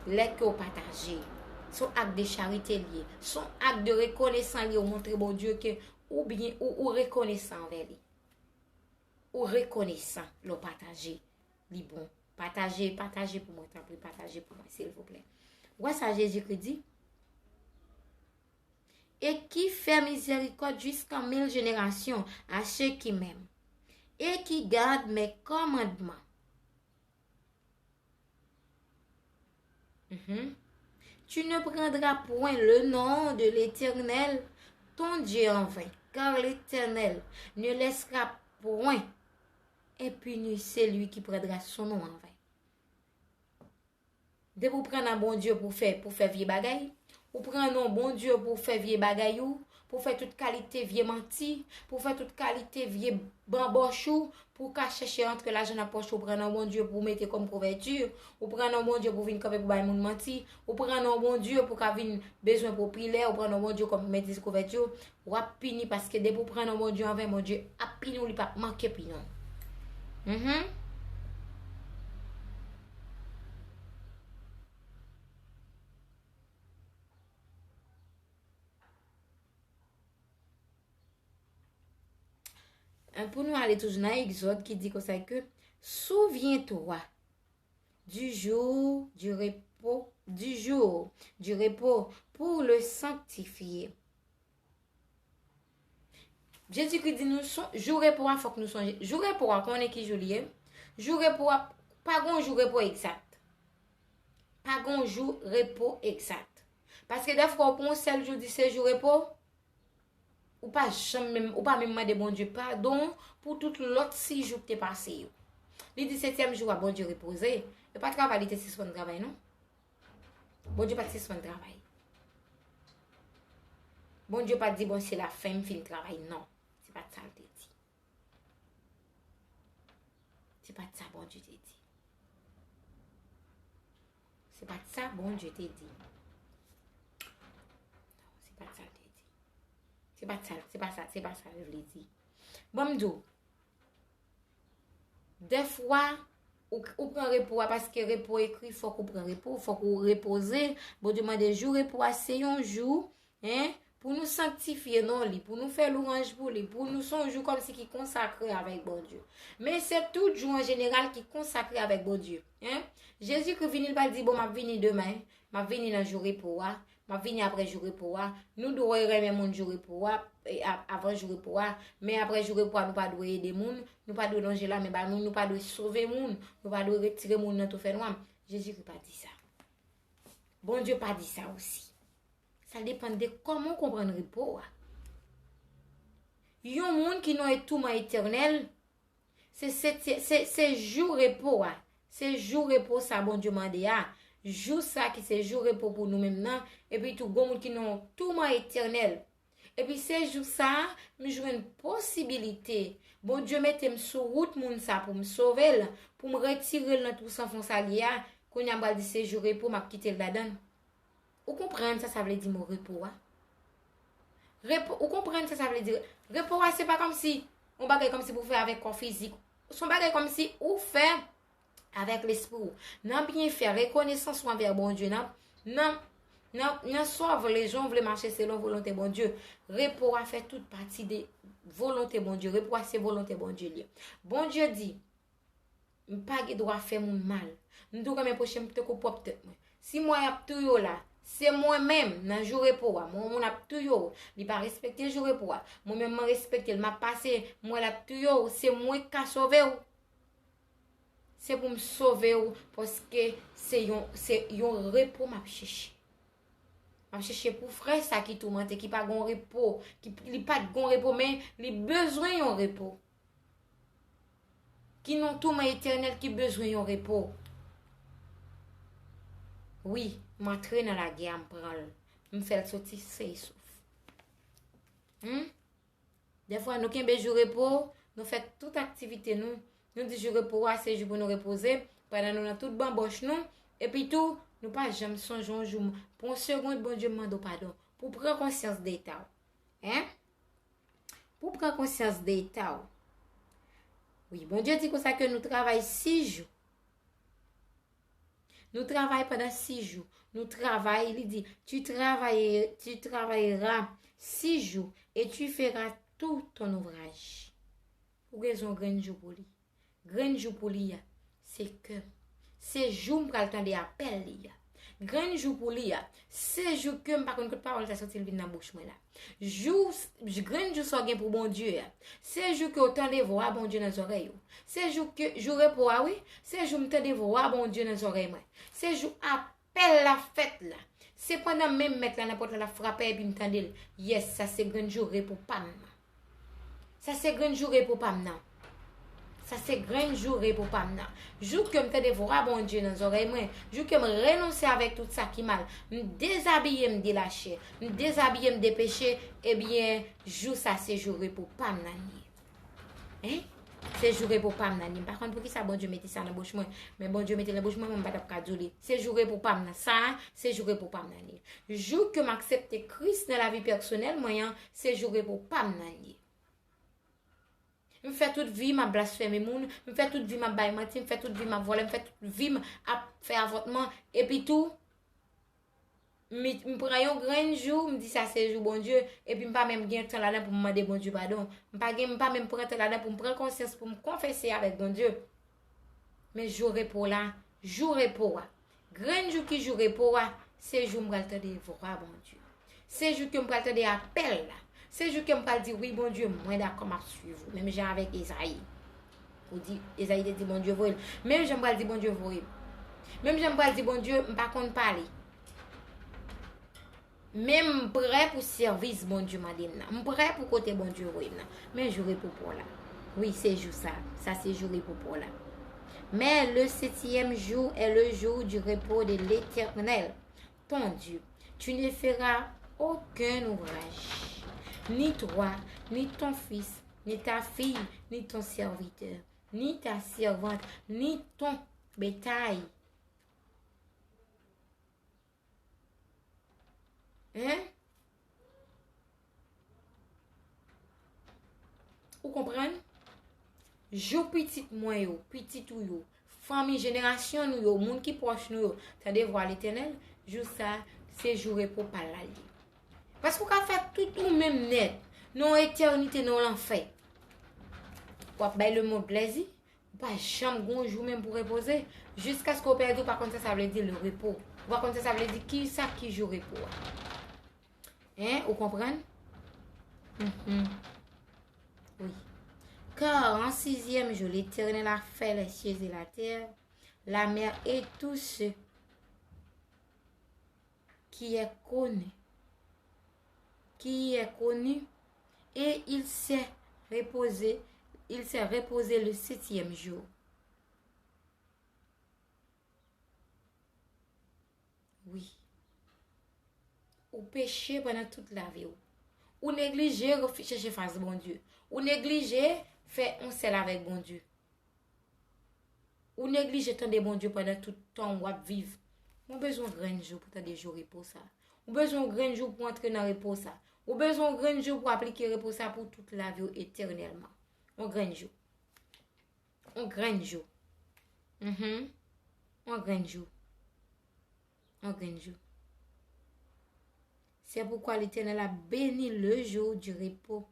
Lè ke w pataje, se yon ak de charite li ye. Se yon ak de rekonesan li ye, ou montre Bondye ke ou byen, ou, ou rekonesan anvè li. Ou rekonesan lè w pataje. Li bon. Pataje, pataje pou mwen, tanpri, pataje pou mwen, silvouplè. Ou wè sa Jezikri di? Et qui fait miséricorde jusqu'en mille générations à ceux qui m'aiment et qui gardent mes commandements. Mhm. Tu ne prendras point le nom de l'Éternel, ton Dieu, en vain, car l'Éternel ne laissera point impuni celui qui prendra son nom en vain. Depi w pran nan Bondye pou fè, pou fè vye bagay, ou pran non Bondye pou fè vye bagay ou, pou fè tout kalite vye manti, pou fè tout kalite vye banbòch ou, pou w ka chèche rantre lajan nan pòch ou, pran non Bondye pou w mete kòm kouvèti, ou pran non Bondye pou vin kanpe pou bay moun manti, ou pran non Bondye pou ka vin bezwen popilè, ou pran non Bondye kòm mete kouvèti, w ap pini, paske depi w pran non Bondye an ven, Bondye ap pini w, li p ap manke pini w. Mhm. Pou nou ale toujou nan Egzòd ki di konsa ke, souviens-toi du jour du repos, du jour du repos pour le sanctifier. Jezikri di nou, jou repo a, fòk nou sonje. Jou repo a, konnen ki jou li ye? Jou repo a, pa gon jou repo egzat. Pa gon jou repo egzat. Paske dèfwa, ou pran yon sèl jou, di se jou repo, ou pa janm menm, ou pa menm mande Bondye padon pou tout lòt sis jou ki te pase yo. Li di setyèm jou a, Bondye repoze. E pa travay li te sispann travay, non. Bondye pa t sispann travay. Bondye pa t di, bon, se lafen, m fin travay. Non. Se pa t sa l te di. Se pa t sa Bondye te di. Se pa t sa Bondye te di. Non, se pa t sa l te di. Se pa t sa, se pa sa, se pa sa l vle di. Bon, m di w, dèfwa, ou, ou pran repo a, paske repo ekri, fòk ou pran repo, fòk ou repoze. Bondye mande jou repo a, se yon jou, en, pou nou sanktifye non li, pou nou fè lwanj pou li, pou nou, se yon jou kòmsi ki konsakre avèk Bondye. Men se tout jou an jeneral ki konsakre avèk Bondye, en. Jezikri vini, li pa di, bon, m ap vini demen, m ap vini nan jou repo a, m ap vini apre jou repo a. Nou dwe renmen moun jou repo a, e, a, avan jou repo a, men apre jou repo a, nou pa dwe ede moun, nou pa dwe lonje lamen ba moun, nou pa dwe sove moun, nou pa dwe retire moun nan tou fè nwa. Jezikri pa di sa. Bondye pa di sa osi. Sa depann de kòman w konprann repo a. Yon moun ki nan yon touman etènèl, se, se, se, se, se jou repo a. Se jou repo sa Bondye mande a. Jou sa ki se jou repo pou nou menm nan. Epi tou, gon moun ki nan yon touman etènèl. Epi se jou sa a, m jwenn posibilite. Bondye mete m sou wout moun sa pou m sove l, pou m retire l nan twou san fon sa l ye a. Kounye a m pral di se jou repo, m ap kite l ladan l. Ou konprann sa sa vle di mo repo a? Repo, ou konprann sa sa vle di? Repo a se pa kòmsi yon bagay kòmsi pou fè avèk kò fizik. Se yon bagay kòmsi ou fè avèk lespri w. Nan byenfè, rekonesans ou anvè Bondye, nan, nan, nan, nan sa w vle, jan w vle mache selon volonte Bondye. Repo a fè tout pati de volonte Bondye. Repo a se volonte Bondye li ye. Bondye di, m pa gen dwa fè moun mal. M tou renmen pwochen m tankou pwòp tèt mwen. Si mwen ap touye w la, se mwen menm nan jou repo a. Mwen, yon moun ap touye w, li pa respekte jou repo a. Mwen menm, mwen respekte l, m ap pase, m wè l ap touye w, se mwen k ka sove w. Se pou m sove w, paske se yon, se yon repo m ap chèche. M ap chèche pou frè sa ki toumante, ki pa gon repo, ki, li pa t gon repo, men li bezwen yon repo. Ki nan touman etènèl, ki bezwen yon repo. Wi, m antre nan lagè a, m pran l. M fè l soti sen e souf. Hmm? Dèfwa, nou kenbe jou repo, nou fè tout aktivite nou. Nou di jou repo a, se jou pou nou repoze, pandan nou nan tout banbòch nou. Epi tou, nou pa janm sonje yon jou, pou yon segonn, Bondye mande w padon. Pou pran konsyans de eta w. Hein? Pou pran konsyans de eta w. Wi, Bondye di konsa ke nou travay sis jou. Nou travay pandan sis jou. Nou travay, li di, tu travailles, tu travailleras six jours et tu feras tout ton ouvrage. Ou gen yon grenn jou pou li. Grenn jou pou li a, se kè m. Se jou m pral tande apèl li a. Grenn jou pou li a, se jou ke m pa konn kot pawòl sa soti, l vin nan bouch mwen la. Jou, grenn jou sa w gen pou Bondye a, se jou ke w tande vwa Bondye nan zòrèy ou. Se jou ke, jou repo a wi, se jou m tande vwa Bondye nan zòrèy mwen. Se jou apèl la fèt la. Se pandan menm mèt la nan pòt la l ap frape epi m tande l. Yes, sa se grenn jou repo pa m nan. Sa se grenn jou repo pa m nan. Sa se grenn jou repo pa m nan. Jou ke m tande vwa Bondye nan zòrèy mwen, jou ke m renonse avèk tout sa ki mal, m dezabiye m de lachè, m dezabiye m de peche, ebyen, jou sa se jou repo pa m nan li ye. Hein? Se jou repo pa m nan li ye. M pa konn poukisa Bondye mete sa nan bouch mwen, men Bondye mete l nan bouch mwen, mwen m pa t ap ka di w li. Se jou repo pa m nan. Sa a, se jou repo pa m nan li ye. Jou ke m aksepte Kris nan lavi pèsonèl mwen an, se jou repo pa m nan li ye. M fè tout vi m ap blasfeme moun, m fè tout vi m ap bay manti, m fè tout vi m ap vòlè, m fè tout vi m ap fè avòtman, epi tou, m, m pran yon grenn jou, m di sa se jou Bondye, epi m pa menm gen tan ladan pou m mande Bondye padon. M pa gen, m pa menm pran tan ladan pou m pran konsyans, pou m konfese avèk Bondye. Men jou repo la, jou repo a. Grenn jou ki jou repo a, se jou m pral tande vwa Bondye. Se jou ke m pral tande apèl la. Se jou ke m pral di, "Wi, Bondye, mwen dakò, m ap swiv ou." Menm jan avèk Ezayi. Ou di, Ezayi te di, "Bondye voye l." Menm jan m pral di, "Bondye voye m." Menm jan m pral di, "Bondye, m pa konn pale." Men m prè pou sèvis Bondye mande m nan. M prè pou kote Bondye voye m nan. Men jou repo pa w la. Wi, se jou sa. Sa se jou repo pa w la. Mais le septième jour est le jour du repos de l'Éternel, ton Dieu. Tu ne feras aucun ouvrage, ni toi, ni ton fils, ni ta fille, ni ton serviteur, ni ta servante, ni ton bétail. Hein? Ou konprann? Jou pitit mwen yo, pitit ou yo, fanmi, jenerasyon nou yo, moun ki pwòch nou yo, tande vwa Letènèl, jou sa, se jou repo pa l la l ye. Paske ou ka fè tout ou menm nèt, nan yon etènite, nan yon lanfè. W ap bay lemonn plèzi, ou pa janm gon jou menm pou repoze, jiskaske w pèdi, ou pa konn sa sa vle di le repos. Ou pa konn sa sa vle di kisa ki jou repo a. Hein, ou konprann? Mhm. Wi. Car en sixième jour, l'Éternel a fait les cieux et la terre, la mer et tout ce qui est connu, qui y est connu, et il s'est reposé, il s'est reposé le septième jour. Wi. Ou peche pandan tout lavi w. Ou neglije refi-, chèche fas Bondye. Ou neglije fè yon sèl avèk Bondye. Ou neglije tande Bondye pandan tout tan w ap viv. Ou bezwen yon grenn jou pou tande jou repo sa. Ou bezwen yon grenn jou pou antre nan repo sa. Ou bezwen yon grenn jou pou aplike repo sa pou tout lavi w etènèlman. Yon grenn jou. Yon grenn jou. Mhm. Yon grenn jou. Yon grenn jou. C'est pourquoi l'Éternel a béni le jour du repos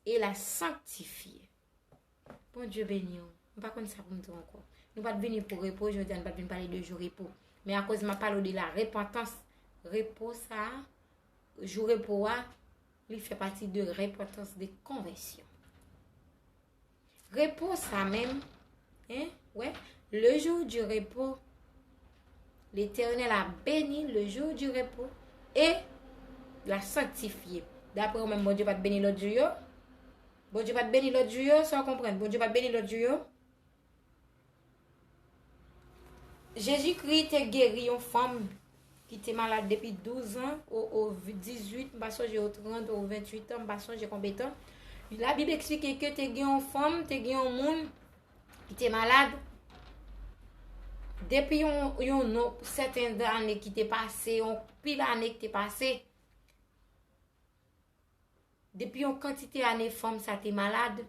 et l'a sanctifié. Bondye beni w. M pa konn sa pou m di w ankò. Nou pa t vini pou repo, jodi a nou pa t vin pale de jou repo. Men akoz m ap pale w de la repantans, repo sa a, jou repo a, li fè pati de repantans, de konvèsyon. Repo sa menm, hein, wè, le jour du repos, l'Éternel a béni le jour du repos et l'a sanctifié. Daprè ou menm, Bondye pa t beni lòt jou yo? Bondye pa t beni lòt jou yo? Sa w konprann? Bondye pa t beni lòt jou yo? Jezikri te geri yon fanm ki te malad depi douz an, o, o, dizuit, m pa sonje, o trant, o venntuit an, m pa sonje konbyen tan. Labib eksplike ke te gen yon fanm, te gen yon moun ki te malad depi yon, yon non, sèten ane ki te pase, yon pil ane ki te pase. Depi yon kantite ane, fanm sa te malad.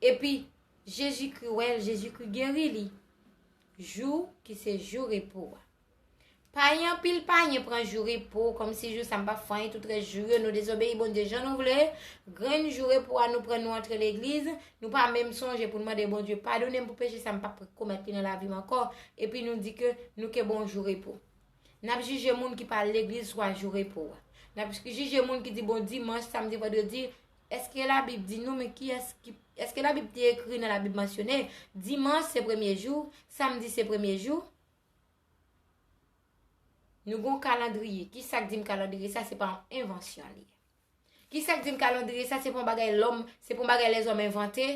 Epi, Jezikri wè l, Jezikri geri li. Jou ki se jou repo a. Payen, anpil payen pran jou repo, kòmsi jou sa m p ap fè anyen, tout rès jou yo, nou dezobeyi Bondye jan nou vle. Grenn jou repo a, nou pran, nou antre legliz, nou pa menm sonje pou n mande Bondye padone m pou peche sa m p ap komèt li nan lavi m ankò. Epi nou di ke nou kenbe yon jou repo. N ap jije moun ki pa al legliz swa jou repo a. N ap jije moun ki di, "Bon, dimanch, samdi, vandredi, èske Labib di nou, men kiyès ki, èske Labib te ekri nan Labib mansyone dimanch se premye jou, samdi se premye jou?" Nou gon kalandriye. Ki sa k di m kalandriye sa se pa yon envansyon li ye? Ki sa k di m kalandriye sa se pa yon bagay lòm, se pa yon bagay lèzòm envante?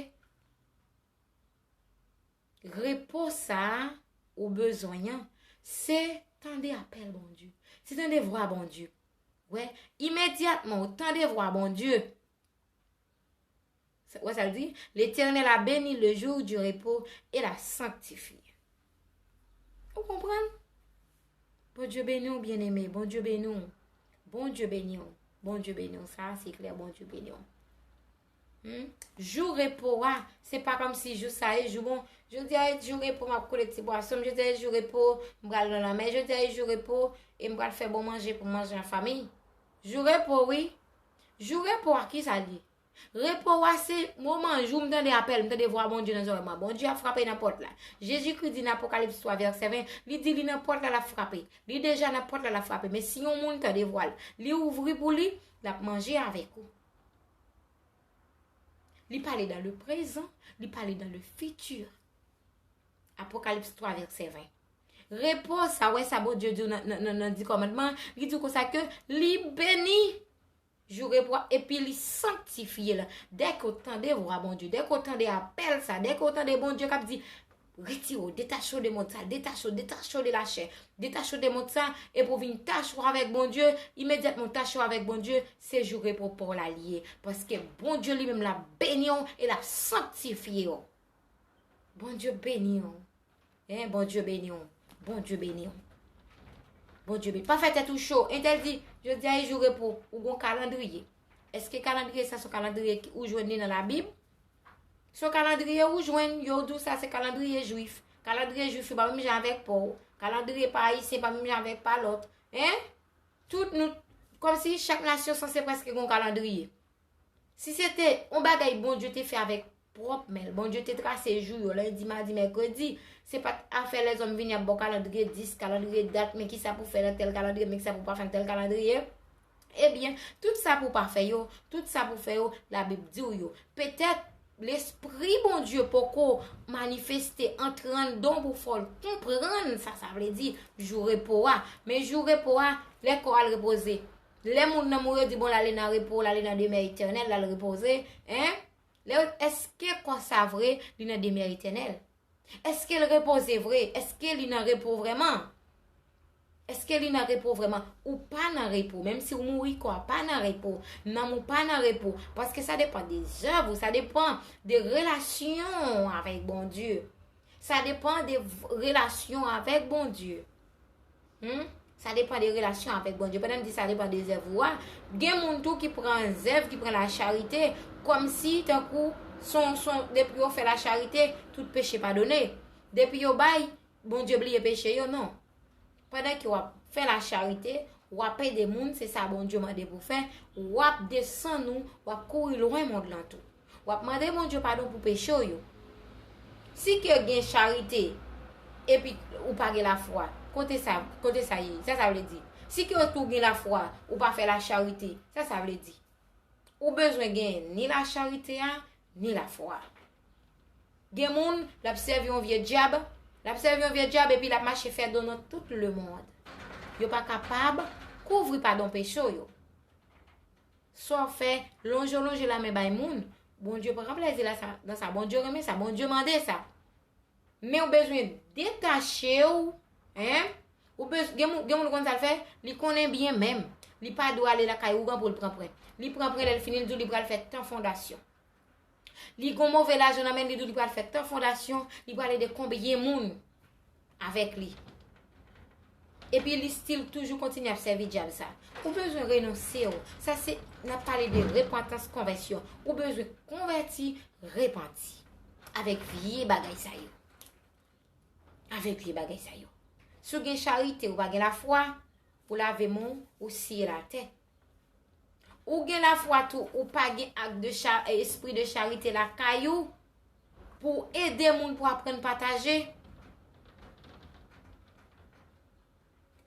Repo sa a ou bezwen an, se tande apèl Bondye. Se tande vwa Bondye. Wè, imedyatman ou tande vwa Bondye. Sa, wè sa l di, "L'Éternel a béni le jour du repos et l'a sanctifié." Ou konprann? Bondye beni w, byeneme. Bondye beni w. Bondye beni w. Bondye beni w. Sa a se klè, Bondye beni w. Hmm? Jou repo a, se pa kòmsi jou sa e jou bon. Jodi a e jou repo, m ap koule ti pwason m. Jodi a e jou repo, m pral nan lanmè. Jodi a e jou repo, e m pral fè bon manje pou m manje an fanmi. Jou repo, wi. Jou repo a, ki sa l ye? Repo a se moman jou m tande apèl, m tande vwa Bondye nan zòrèy mwen. Bondye ap frape nan pòt la. Jezikri di nan Apokalips twa vèsè ven, li di li nan pòt la, l ap frape. Li deja nan pòt la, l ap frape. Men si yon moun tande vwa l, li ouvri pou li, l ap manje avèk ou. Li pale dans le présent, li pale dans le futur. Apokalips twa vèsè ven. Repo sa, wè sa Bondye di w nan, nan, nan, nan Di Kòmandman, li di w konsa ke li beni jou repo a, epi li sanktifye l. Dèke w tande vwa Bondye, dèke w tande apèl sa, dèke w tande Bondye k ap di, retire w, detache w de mond sa, detache w, detache w de lachè, detache w de mond sa, epi w vin tache w avèk Bondye, imedyatman w tache w avèk Bondye, se jou repo pa w la li ye. Paske Bondye li menm l ap beni w e l ap sanktifye w. Bondye beni w. Hein, Bondye beni w. Bondye beni w. Bondye beni. Pa fè tèt ou cho. Entèl di, jodi a e jou repo, ou gon kalandriye. Èske kalandriye sa se yon kalandriye ki ou jwenn li nan Labib? Se yon kalandriye ou jwenn, yo di w sa se kalandriye jwif. Kalandriye jwif yo pa menm jan avèk pa w. Kalandriye pa ayisyen pa menm jan avèk pa lòt. Hein? Tout nou, kòmsi chak nasyon sanse prèske gon kalandriye. Si se te yon bagay Bondye te fè avèk pwòp men l, Bondye te trase jou yo, lendi, madi, mèkredi, se pa t afè lèzòm vini ap ba w kalandriye dis, kalandriye dat, men kisa pou fè nan tèl kalandriye, men kisa pou pa fè nan tèl kalandriye. Ebyen, tout sa pou pa fè yo, tout sa pou fè yo, Labib di w yo. Petèt, Lespri Bondye poko manifeste, antre anndan w pou fè w konprann sa sa vle di, jou repo a. Men jou repo a, lè kò a al repoze. Lè moun nan mouri, yo di, bon, l ale nan repo, l ale nan demè etènèl, l al repoze. Hein? Lè, èske kò sa vre, li nan demè etènèl? Èske l repoze vre? Èske li nan repo vrèman? Èske li nan repo vrèman? Ou pa nan repo. Menm si w mouri, kò a pa nan repo. Nanm ou pa nan repo. Paske sa depann de zèv ou, sa depann de relasyon w avèk Bondye. Sa depann de v-, relasyon avèk Bondye. Hmm? Sa depann de relasyon avèk Bondye. Pandan m di sa depann de zèv ou a, gen moun tou ki pran zèv, ki pran lacharite, kòmsi tankou son, son, depi yo fè lacharite, tout peche padone. Depi yo bay, Bondye bliye peche yo, non. Pandan ke w ap fè lacharite, w ap ede moun, se sa Bondye mande pou fè, w ap desann ou, w ap kouri lwen mond lan tou. W ap mande Bondye padon pou peche w yo. Si ke gen charite, epi ou pa gen lafwa, kote sa, kote sa ye? Sa sa vle di? Si ke ou tou gen lafwa, ou pa fè lacharite, sa sa vle di? Ou bezwen gen ni lacharite a, ni lafwa. Gen moun, l ap sèvi yon vye dyab, l ap sèvi yon vye dyab epi l ap mache fè don nan tout lemonn. Yo pa kapab kouvri padon peche w yo. Sa w fè, lonje w lonje lamen bay moun, Bondye pran plèzi la sa, nan sa, Bondye renmen sa, Bondye mande sa. Men ou bezwen detache w, hein? Ou bez-, gen moun, gen moun konn sa l fè, li konnen byen menm. Li pa dwe ale lakay ougan pou l pran pwen. Li pran pwen, lè l fini, l di w li pral fè tan fondasyon. Li gon move lajan nan men l, li di w li pral fè tan fondasyon, li pral ede konbyen moun avèk li. Epi li still toujou kontinye ap sèvi dyab sa. Ou bezwen renonse w. Sa se, n ap pale de repantans, konvèsyon. Ou bezwen konvèti, repanti. Avèk vye bagay sa yo. Avèk vye bagay sa yo. Si w gen charite, ou pa gen lafwa, ou lave men w, ou siye l atè. Ou gen lafwa tou, ou pa gen ak de cha-, espri de charite lakay ou pou ede moun, pou aprann pataje.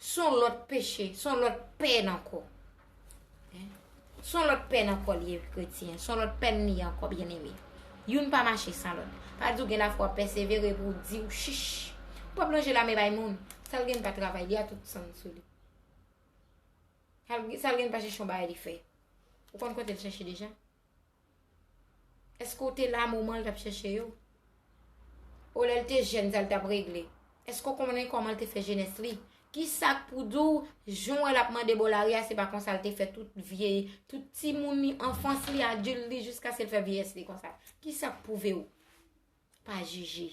Se yon lòt peche, se yon lòt pèn ankò. Hein? Se yon lòt pèn ankò li ye kretyen, se yon lòt pèn li ye ankò, byeneme. Youn pa mache san lòt. Pa di w gen lafwa, pèsevere pou w di w chich. Ou p ap lonje lamen bay moun. Sa l gen pa travay, li a tout san l sou li. Sa l, sa l gen pa chèche yon bagay li fè. Ou konn kote l chèche deja? Èske w te la moman l t ap chèche yo? O lè l te jèn, sa l t ap regle? Èske w konnen kòman l te fè jenès li? Kisa k pou di w, jan w wè l ap mande bò lari a, se pa konsa l te fè tout vye, tout timoun li, anfans li, adilt li, jiskaske l fè vyeyès li konsa? Kisa k pwouve w? Pa jije.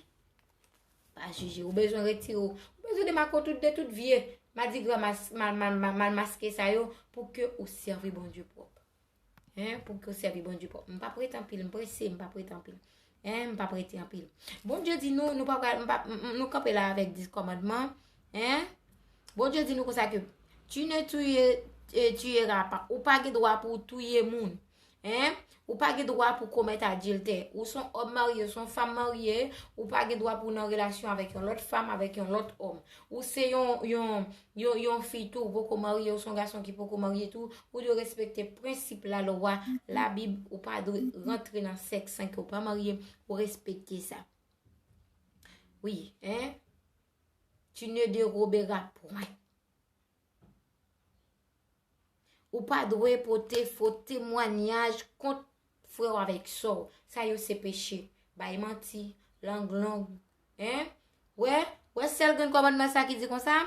Pa jije. Ou bezwen retire w. Ou bezwen demake w tout de tout vye madigra mas-, mal, mal, mal, mal maske sa yo pou ke ou sèvi Bondye pwòp. Hein, pou ke w sèvi Bondye pwòp. M p ap rete anpil, m prese, m p ap rete anpil. Hein, m p ap rete anpil. Bondye di nou, nou pa pral, m p ap, m, m, nou kanpe la avèk dis kòmandman. Hein? Bondye di nou konsa ke, tu ne tuye, eh, tuyeras pas. Ou pa gen dwa pou w touye moun. Hein? Ou pa gen dwa pou komèt adiltè. Ou se yon òm marye, ou se yon fanm marye, ou pa gen dwa pou w nan relasyon avèk yon lòt fanm, avèk yon lòt òm. Ou se yon, yon, yon, yon fi tou, ou poko marye, ou se yon gason ki poko marye tou, ou dwe respekte prensip lalwa, Labib, ou pa dwe rantre nan sèks san ke w pa marye, ou respekte sa. Wi, hein? Tu ne déroberas point. Ou pa dwe pote fo temwayaj kont frè w avèk sè w. Sa yo se peche. Bay manti, lang long. Hein? Wè, wè sèl grenn kòmandman sa ki di konsa,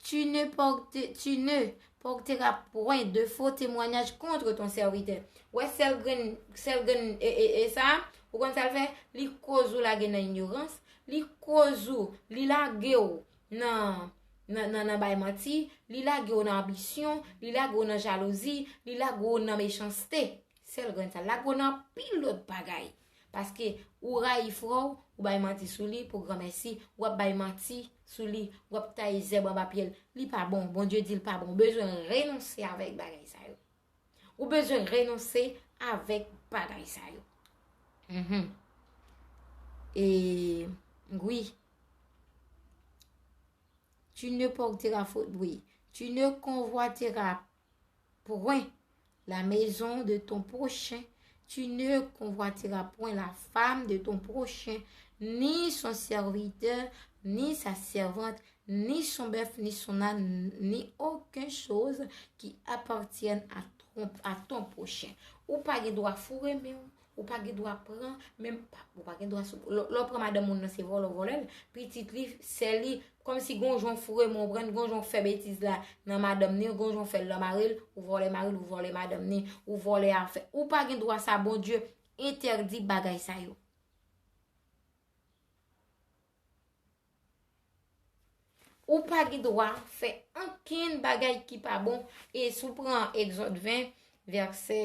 tu ne porte, tu ne porteras point de faux témoignages contre ton serviteur. Wè sèl grenn, sèl grenn, e, e, e sa, ou konn sa l fè? Li koz ou lage nan inyorans, li koz ou, li lage w nan, nan, nan, nan bay manti, li lage w nan anbisyon, li lage w nan jalouzi, li lage w nan mechanste. Sèl grenn sa, lage w nan anpil lòt bagay. Paske ou rayi frè w, ou bay manti sou li pou granmèsi, w ap bay manti sou li, w ap taye zèb anba pye l. Li pa bon, Bondye di l pa bon. Ou bezwen renonse avèk bagay sa yo. Ou bezwen renonse avèk bagay sa yo. Mhm. E, wi. Tu ne porteras fo-, wi. Tu ne convoiteras point la maison de ton prochain. Tu ne convoiteras point la femme de ton prochain, ni son serviteur, ni sa servante, ni son bœuf, ni son âne, ni aucune chose qui appartienne à ton, à ton prochain. Ou pa gen dwa foure men w, ou pa gen dwa pran, menm pa, ou pa gen dwa sou, lè, lè w pran madanm moun nan se vòlè w vòlè l, pitit li, sè li, kòmsi gon jan w foure men w pran l, gon jan w fè betiz la nan madanm ni, gon jan w fè l nan mari l, ou vòlè mari l, ou vòlè madanm ni, ou vòlè afè. Ou pa gen dwa sa, Bondye entèdi bagay sa yo. Ou pa gen dwa fè ankenn bagay ki pa bon. E si w pran Egzòd ven, vèsè,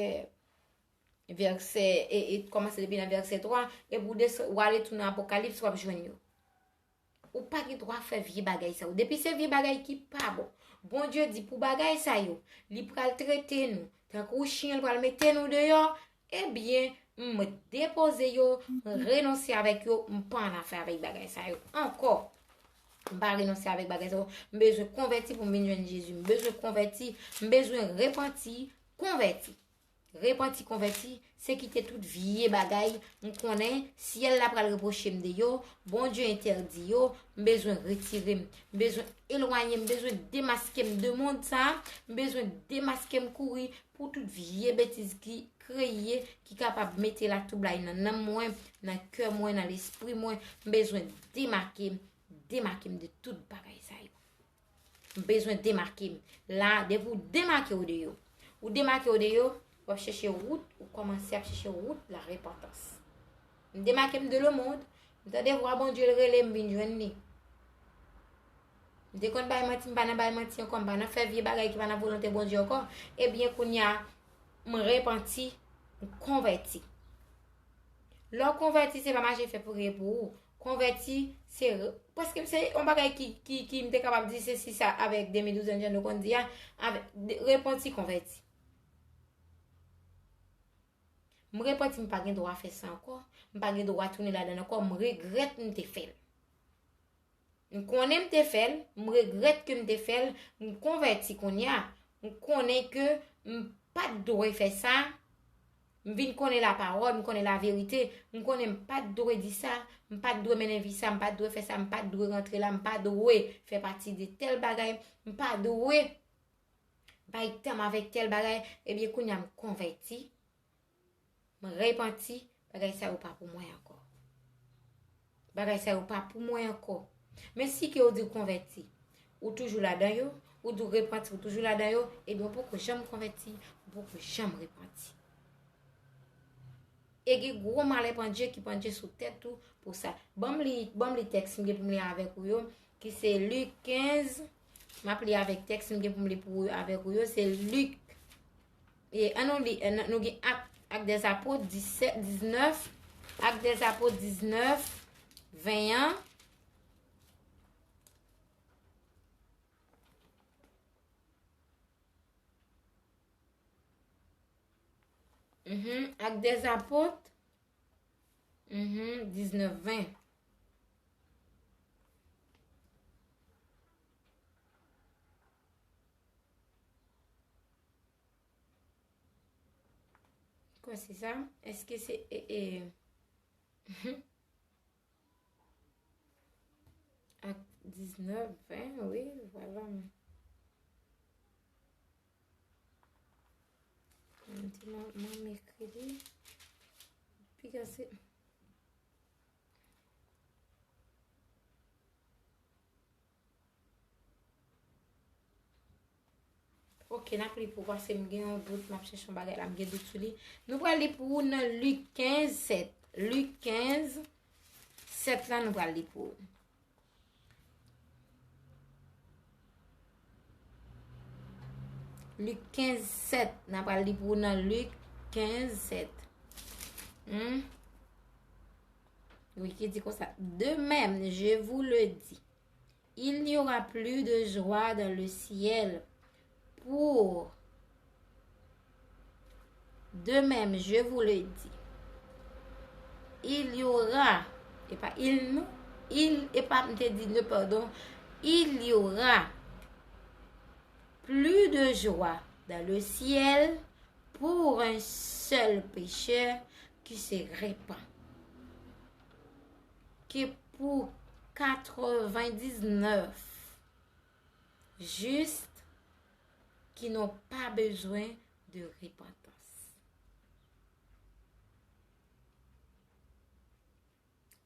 vèsè, e, e kòmanse depi nan vèsè twa, epi w desann, w ale tou nan Apokalips, w ap jwenn yo. Ou pa gen dwa fè vye bagay sa yo. Depi se vye bagay ki pa bon. Bondye di pou bagay sa yo, li pral trete nou tankou chen, li pral mete nou deyò, ebyen, m depoze yo, m renonse avèk yo, m pa annafè avèk bagay sa yo ankò. M pa renonse avèk bagay sa yo. M bezwen konvèti pou m vin jwenn Jezi. M bezwen konvèti, m bezwen repanti, konvèti. Repanti, konvèti, se kite tout vye bagay. M konnen syèl la pral repwoche m de yo, Bondye entèdi yo, m bezwen retire m, m bezwen elwanye, m bezwen demaske m de mond sa, m bezwen demaske m kouri pou tout vye betiz ki kreye, ki kapab mete latwoublay nan nanm mwen, nan kè mwen, nan lespri mwen. M bezwen demake m, demake m de tout bagay sa yo. M bezwen demake m. La, depi w demake w de yo, ou demake w de yo, w ap chèche wout, ou kòmanse ap chèche wout la repantans. M demake m de lemonn, m tande vwa Bondye l rele m vin jwenn li. M te konn bay manti, m pa nan bay manti ankò, m pa nan fè vye bagay ki pa nan volonte Bondye ankò. Ebyen, kounye a, m repanti, m konvèti. Lè w konvèti, se pa mache fè priye pou ou. Konvèti, se re-, prèske se yon bagay ki, ki, ki m te kapab di se si sa avèk de mil douz an jan nou konn di a, avèk de, repanti, konvèti. M repanti, m pa gen dwa fè sa ankò. M pa gen dwa tounen ladan l ankò. M regrèt m te fè l. M konnen m te fè l, m regrèt ke m te fè l, m konvèti kounye a. M konnen ke m pa t dwe fè sa. M vin konnen lapawòl, m konnen laverite. M konnen m pa t dwe di sa, m pa t dwe mennen vi sa, m pa t dwe fè sa, m pa t dwe rantre la, m pa dwe fè pati de tèl bagay, m pa dwe bay tan m avèk tèl bagay. Ebyen, kounye a m konvèti. M repanti, bagay sa yo pa pou mwen ankò. Bagay sa yo pa pou mwen ankò. Men si ke w di w konvèti, ou toujou ladan yo, ou di w repanti, ou toujou ladan yo, ebyen, ou poko janm konvèti, ou poko janm repanti. E gen gwo malè pandye ki pandye sou tèt ou pou sa. Ban m li, ban m li tèks m gen pou m li avèk ou yo, ki se Lik kenz. M ap li avèk tèks m gen pou m li pou, avèk ou yo, se Lik E, ann nou li, ann nou gen Ak, Ak dèzapot disèt, diznèf, Ak dèzapot diznèf, ven an. Mhm, Ak dèzapot. Mhm, diznèf ven. Kwa se sa? Èske se, e, e, Ak diznèf, ven, wi, vwala. Mwen di mwen, mwen mèkredi. Piga se. Ok, n ap li pou, paske m gen yon dout, m ap chèche yon bagay la, m gen dout sou li. Nou pral li pou ou nan Lik kenz sèt. Lik kenz sèt la, nou pral li pou ou. Lik kenz sèt, n ap pral li pou ou nan Lik kenz sèt. Hmm? Wi, ki di konsa, de même, je vous le dis, il n'y aura plus de joie dans le ciel pour, de même, je vous le dis, il y aura, e pa il non, il, e pa m te di ne, pardon, il y aura plus de joie dans le ciel pour un seul pécheur qui se repent que pour quatre-vingt-dix-neuf justes qui n'ont pas besoin de repentance.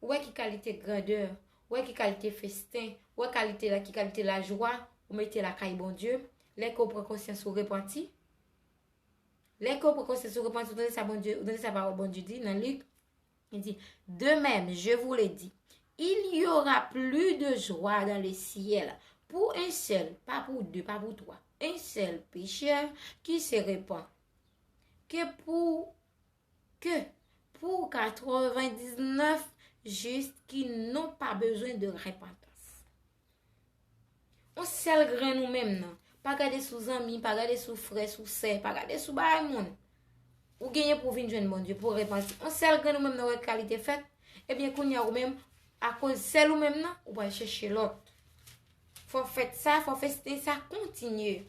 Ou wè ki kalite grandè, ou wè ki kalite festen, ou wè kalite la, ki kalite lajwa ou mete lakay Bondye, lè ke w pran konsyans ou repanti. Lè ke w pran konsyans ou repanti, ou tande sa Bondye, ou tande sa pawòl Bondye di nan Lik, li di, de même, je vous le dis, il y aura plus de joie dans le ciel pour un seul, pas pour deux, pas pour trois, un seul pécheur qui se repent, que pour que pour quatre-vingt-dix-neuf justes qui n'ont pas besoin de repentance. On sèl grenn ou menm nan. Pa gade sou zanmi, pa gade sou frè, sou sè, pa gade sou bagay moun. Ou genyen pou vin jwenn Bondye, pou repanti. On sèl grenn ou menm nan, wè kalite fèt. Ebyen, kounye a ou menm, akoz sèl ou menm nan, ou pral chèche lòt. Fò fèt sa, fò festen sa kontinye.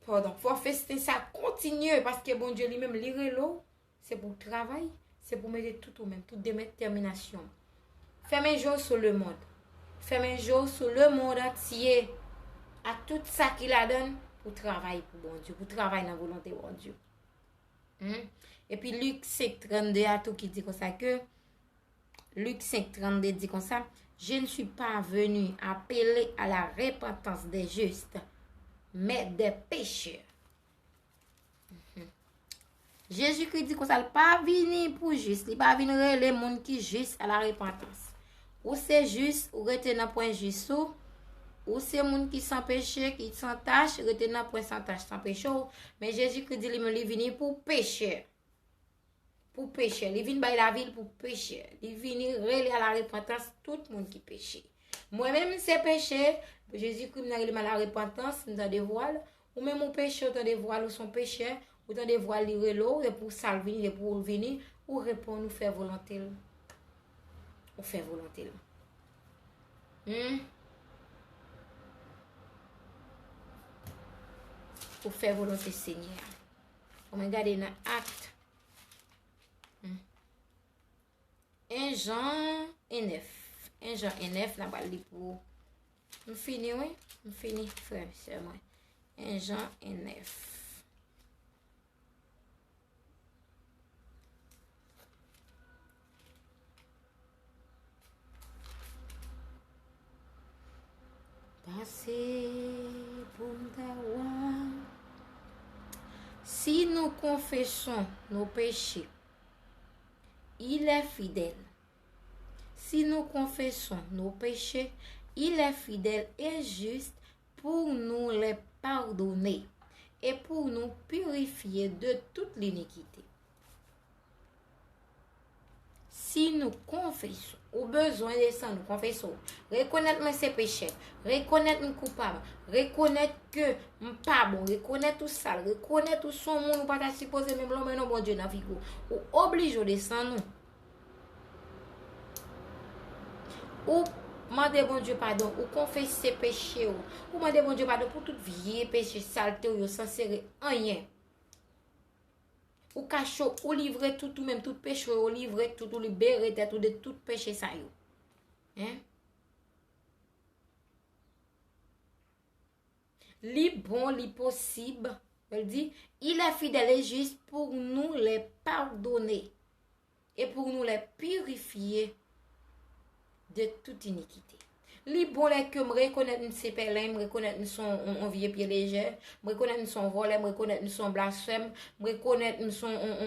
Padon, fò festen sa kontinye, paske Bondye li menm, li rele w, se pou w travay, se pou w mete tout ou menm, tout detèminasyon w. Fèmen je w sou lemonn. Fèmen je w sou lemonn antye, ak tout sa ki ladan l, pou w travay pou Bondye, pou w travay nan volonte Bondye. Hmm? Epi Lik senk trannde a tou ki di konsa ke, Lik senk trannde di konsa, je ne suis pas venu appeler à la repentance des justes, mais des pécheurs. Mhm. Jezikri di konsa, l pa vini pou jis, li pa vin rele moun ki jis a la repantans. Ou se jis, ou rete nan pwen jis ou. Ou se moun ki san peche, ki san tach, rete nan pwen san tach, san peche w. Men Jezikri di li menm li vini pou pechè. Pou pechè. Li vin bay lavi l pou pechè. Li vini rele a la repantans tout moun ki peche. Mwen menm, m se peche. Jezikri, m nan rele m a la repantans, m tande vwa l. Ou menm, ou peche, ou tande vwa l, ou se yon pechè. Ou tande vwa l, li rele w, e pou sa l vini, e pou l vini, ou reponn, ou fè volonte l. Ou fè volonte l. Hmm? Ou fè volonte Senyè a. Ann gade nan Akt. Hmm. En Jan en nèf. En Jan en nèf, n a pral li pou ou. M fini, wi. M fini, frè, sè mwen. En Jan en nèf. Pase pou m ta wè. Si nous confessons nos péchés, il est fidèle. Si nous confessons nos péchés, il est fidèle et juste pour nous les pardonner et pour nous purifier de toute l'iniquité. Si nou konfese, ou bezwen desann, ou konfese w. Rekonèt mwen se pechè. Rekonèt m koupab. Rekonèt ke m pa bon. Rekonèt ou sal. Rekonèt ou se yon moun ou pa ta sipoze menm lonmen non Bondye nan figi w. Ou oblije w desann ou. Ou mande Bondye padon. Ou konfese peche w. Ou mande Bondye padon pou tout vye peche, salte w yo san sere anyen. Ou kache w, ou livre tout ou menm, tout peche w, ou livre tout, ou libere tèt ou de tout peche sa yo. Hein? Li bon, li posib. Li di, il est fidèle et juste pour nous les pardonner et pour nous les purifier de toute iniquité. Li bon lè ke m rekonèt m se pèlen, m rekonèt m se yon, yon, yon vye pye lejè, m rekonèt m se yon vòlè, m rekonèt m se yon blasfèm, m rekonèt m se yon, yon,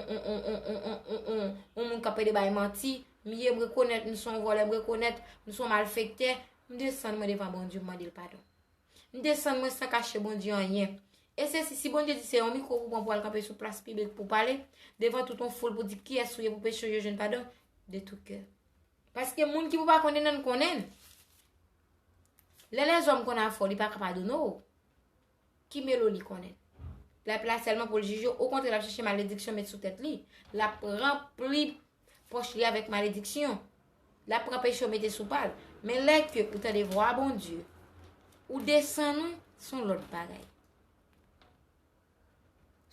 yon, yon moun k ap pede bay manti, m ye, m rekonèt m se yon vòlè, m rekonèt m se yon malfektè, m desann mwen devan Bondye, m mande l padon. M desann mwen san kache Bondye anyen. E se si, si Bondye di se yon mikwo pou pran pou al kanpe sou plas piblik pou pale, devan tout yon foul pou di kiyès ou ye pou peche w yo jwenn padon, de tout kè. Paske moun ki pou pa konnen nan konnen. Lè lèzòm konn afè w, li pa ka padone w. Ki melo li konnen? L ap la sèlman pou l jije w. Okontrè, l ap chache malediksyon met sou tèt li. L ap ranpli pòch li avèk malediksyon. L ap pran peche w mete sou pa l. Men lè ke ou tande vwa Bondye, ou desann ou, se yon lòt bagay.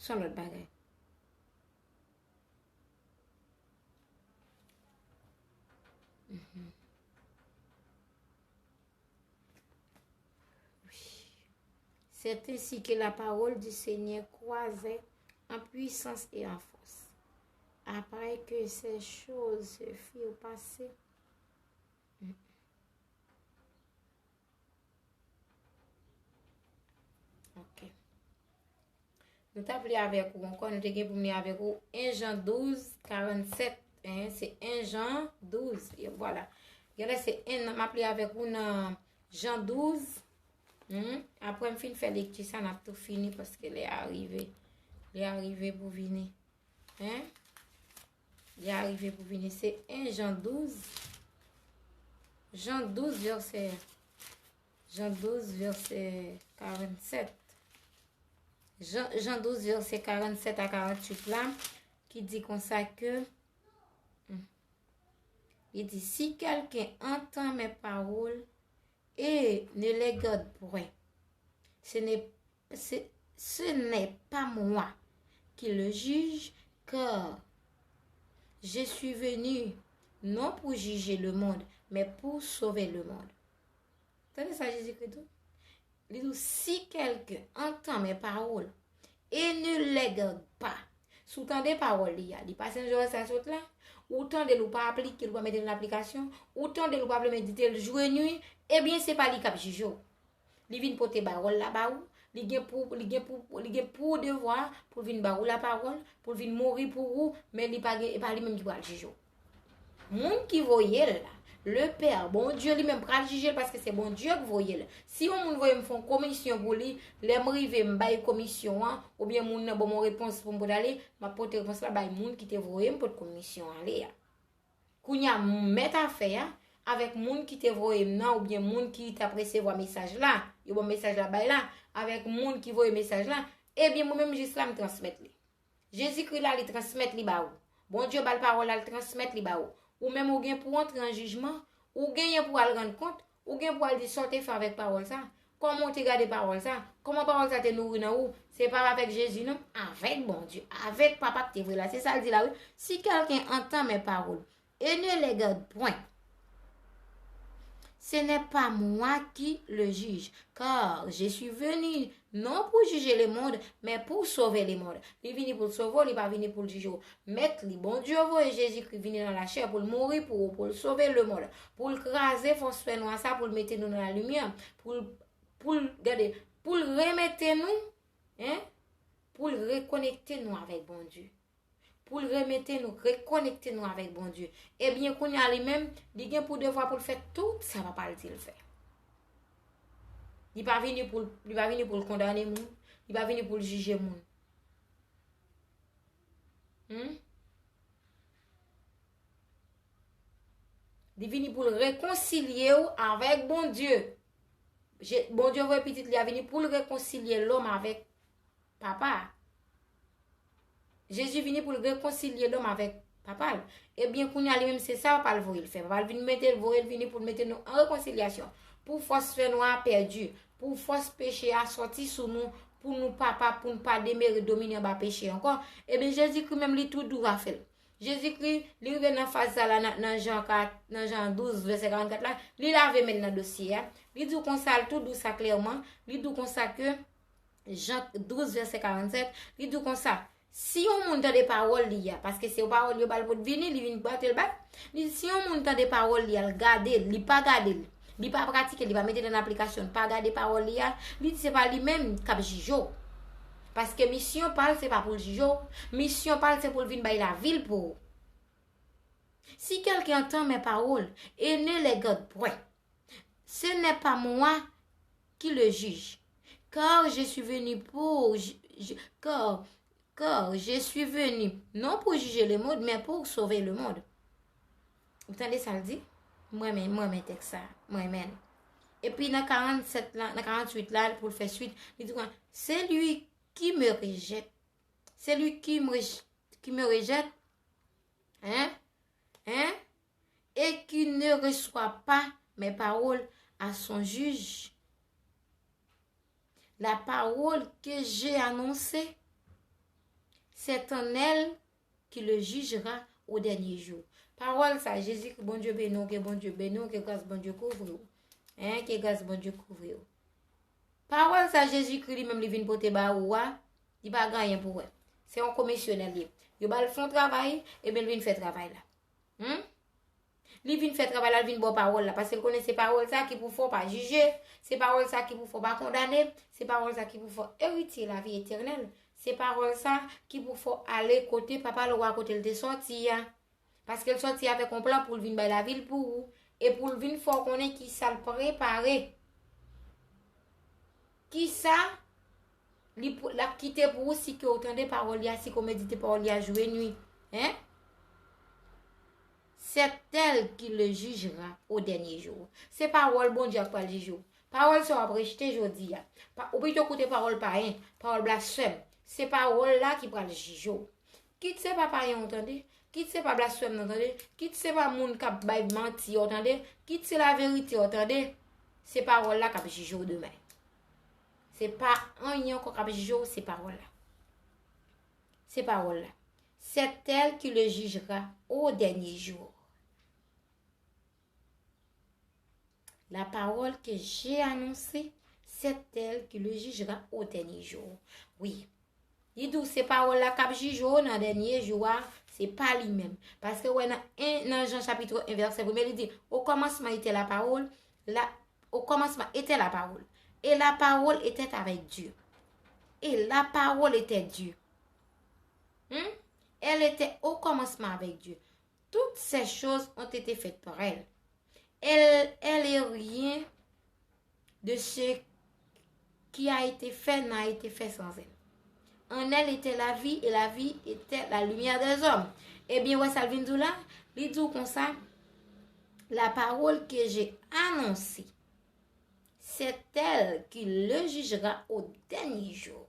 Se yon lòt bagay. Mhm. Oui. C'est ainsi que la parole du Seigneur croissait en puissance et en force. Après que ces choses se furent passées. Ok. Nou t ap li avèk ou ankò, nou te gen pou m li avèk ou en Jan douz, karannsèt, hein, se en Jan douz, e vwala. Genlè se en, m ap li avèk ou nan Jan douz, hmm, apre m fin fè lekti sa, n ap tou fini paske lè a rive, lè a rive pou vini, hein, lè a rive pou vini, se en Jan douz, Jan douz vèsè, Jan douz vèsè karannsèt. Jan, Jan douz, vèsè karannsèt a karanntuit la, ki di konsa ke, hmm, li di, si quelqu'un entend mes paroles et ne les garde point, ce n'est, ce, ce n'est pas moi qui le juge, car je suis venu non pour juger le monde, mais pour sauver le monde. Tande sa Jezikri di w. Li di w, si quelqu'un entend mes paroles et ne les garde pas. Si w tande pawòl li a, li pa sonje sa sot la, ou tande l, ou pa aplike l, ou pa mete l nan aplikasyon, ou tande l, ou pa vle medite l jou e nwi, ebyen, se pa li k ap jije w. Li vin pote pawòl la ba ou, li gen pou, li gen pou, li gen pou devwa pou l vin ba ou lapawòl, pou l vin mouri pou ou, men li pa gen, e pa li menm ki pral jije w. Moun ki voye l la, Lepè, Bondye li menm pral jije l paske se Bondye k voye l. Si yon moun voye m fè yon komisyon pou li, lè m rive m bay komisyon an, oubyen moun nan ban m yon repons pou m pote ale, m ap pote repons la bay moun ki te voye m pote komisyon ale a. Kounye a, mèt afè a, avèk moun ki te voye m nan, oubyen moun ki t ap resevwa mesaj la, yo ban m mesaj la bay la, avèk moun ki voye mesaj la, ebyen, mwen menm jis la, m transmèt li. Jezikri la, li transmèt li ba ou. Bondye ba l pawòl la, li transmèt li ba ou. Ou menm, ou gen pou w antre an jijman, ou genyen pou w al rann kont, ou gen pou w al di sa w te fè avèk pawòl sa. Kòman w te gade pawòl sa? Kòman pawòl sa te nouri nan ou? Se pa avèk Jezi non, avèk Bondye, avèk Papa k te voye l la. Se sa l di la, wi. Si quelqu'un entend mes paroles et ne les garde point, ce n'est pas moi qui le juge, car je suis venu non pour juger le monde, mais pour sauver le monde. Li vini pou l sove w, li pa vini pou l jije w. Mèt li, Bondye voye Jezikri vini nan lachè pou l mouri pou ou, pou l sove lemonn, pou l kraze fòs fènwa sa, pou l mete nou nan limyè, pou l, pou l, gade, pou l remete nou, hein, pou l rekonekte nou avèk Bondye. Pou l remete nou, rekonekte nou avèk Bondye. Ebyen, kounye a li menm, li gen pou devwa pou l fè tout sa Papa l di l fè. Li pa vini pou l, li pa vini pou l kondane moun. Li pa vini pou l jije moun. Hmm? Li vini pou l rekonsilye w avèk Bondye. Je- Bondye voye pitit li a vini pou l rekonsilye lòm avèk Papa a. Jezi vini pou l rekonsilye lòm avèk Papa l. Ebyen, kounye a li menm se sa Papa l voye l fè. Papa l vin mete l, voye l vini pou l mete nou an rekonsilyasyon. Pou fòs fè nwa a pèdi, pou fòs peche a sòti sou nou, pou nou pa, pa, pou n pa demere domine anba peche ankò. Ebyen, Jezikri menm li tou dou a fè l. Jezikri, li rive nan faz sa la nan, nan Jan kat, nan Jan douz, vèsè karannkat la, li lave men l nan dosye a. Li di w konsa, l tou di w sa klèman, li di w konsa ke, Jan douz, vèsè karannsèt, li di w konsa, si yon moun tande pawòl li a, paske se yon pawòl yo ba l pou l vini, li vin pote l bay. Li di, si yon moun tande pawòl li a, l gade l, li pa gade l, li pa pratike l, li pa mete l an aplikasyon, li pa gade pawòl li a, li di se pa li menm k ap jije w. Paske misyon pa l, se pa pou l jije w. Misyon pa l, se pou l vin bay lavi l pou ou. Si quelqu'un entend mes paroles et ne les garde point, ce n'est pas moi qui le juge, car je suis venu pour ju- ju- car, car je suis venu non pour juger le monde, mais pour sauver le monde. Ou tande sa l di? Mwen renmen, mwen renmen tèks sa. Mwen renmen l. Epi nan karannsèt la, nan karanntuit la, pou l fè swit, li di konsa, celui qui me rejette, celui qui me, rej- qui me rejette, hein, hein, et qui ne reçoit pas mes paroles à son juge, la parole que j'ai annoncée, c'est en elle qui le jugera au dernier jour. Pawòl sa, Jezikri, Bondye beni w, ke Bondye beni w, ke gras Bondye kouvri w. Hein, ke gras Bondye kouvri w. Pawòl sa, Jezikri li menm li vin pote ba ou a, li pa gen anyen pou wè. Se yon komisyonè li ye. Yo ba l fè yon travay, ebyen l vin fè travay la. Hmm? Li vin fè travay la, l vin ba w pawòl la, paske l konnen se pawòl sa ki pou fè w pa jije, se pawòl sa ki pou fè w pa kondane, se pawòl sa ki pou fè w eritye lavi etènèl, se pawòl sa ki pou fè w ale kote Papa l ou a, kote l te sòti a. Paske l sòti avèk yon plan pou l vin bay lavi l pou ou, e pou l vin fè w konnen kisa l prepare. Kisa li pou- l ap kite pou ou si ke w tande pawòl li a, si ke w medite pawòl li a jou e nwi? Hein? C'est elle qui le jugera au dernier jour. Se pawòl Bondye a k pral jije w. Pawòl sa w ap rejte jodi a. Pa- Ou pito koute pawòl payen, pawòl blasfèm. Se pawòl la ki pral jije w. Kit se pa payen w tande, kit se pa blasfèm nan tande, kit se pa moun k ap bay manti yo tande, kit se laverite yo tande, se pawòl la k ap jije w demen. Se pa anyen ankò k ap jije w, se pawòl la. Se pawòl la. C'est elle qui le jugera au dernier jour. La parole que j'ai annoncée, c'est elle qui le jugera au dernier jour. Wi. Li di w se pawòl la k ap jije w nan dènye jou a, se pa li menm. Paske w wè nan en, nan Jan chapit en vèsè premye, li di, au commencement était la parole, la, au commencement était la parole, et la parole était avec Dieu, et la parole était Dieu. Hmm? Elle était au commencement avec Dieu. Toutes ces choses ont été faites par elle. Elle, elle et rien de ce qui a été fait n'a été fait sans elle. En elle était la vie, et la vie était la lumière des hommes. Ebyen, wè sa l vin di w la? Li di w konsa, la parole que j'ai annoncée, c'est elle qui le jugera au dernier jour.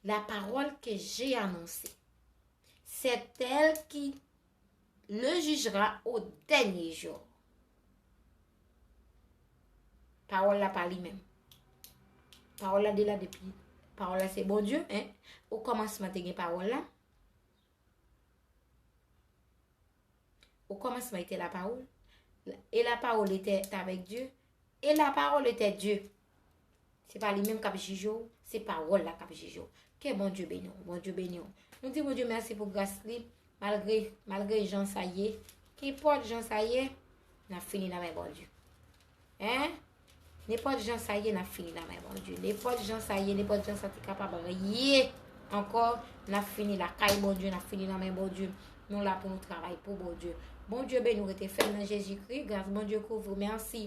La parole que j'ai annoncée, c'est elle qui le jugera au dernier jour. Pawòl la pa li menm. Pawòl la de la depi. Pawòl la se Bondye, hein. O kòmansman te gen pawòl la. Au commencement était la parole, et la parole était avec Dieu, et la parole était Dieu. Se pa li menm k ap jije w, se pawòl la k ap jije w. Ke Bondye beni w, Bondye beni w. Nou di Bondye mèsi pou gras li, malgre, malgre jan sa ye, kenpòt jan sa ye, n ap fini nan men Bondye. Hein? Nenpòt jan sa ye, n ap fini nan men Bondye. Nenpòt jan sa ye, nenpòt jan sa te kapab ye ankò, n ap fini lakay Bondye, n ap fini nan men Bondye. Nou la pou nou travay pou Bondye. Bondye beni w, rete fèm nan Jezikri. Gras Bondye kouvri w. Mèsi.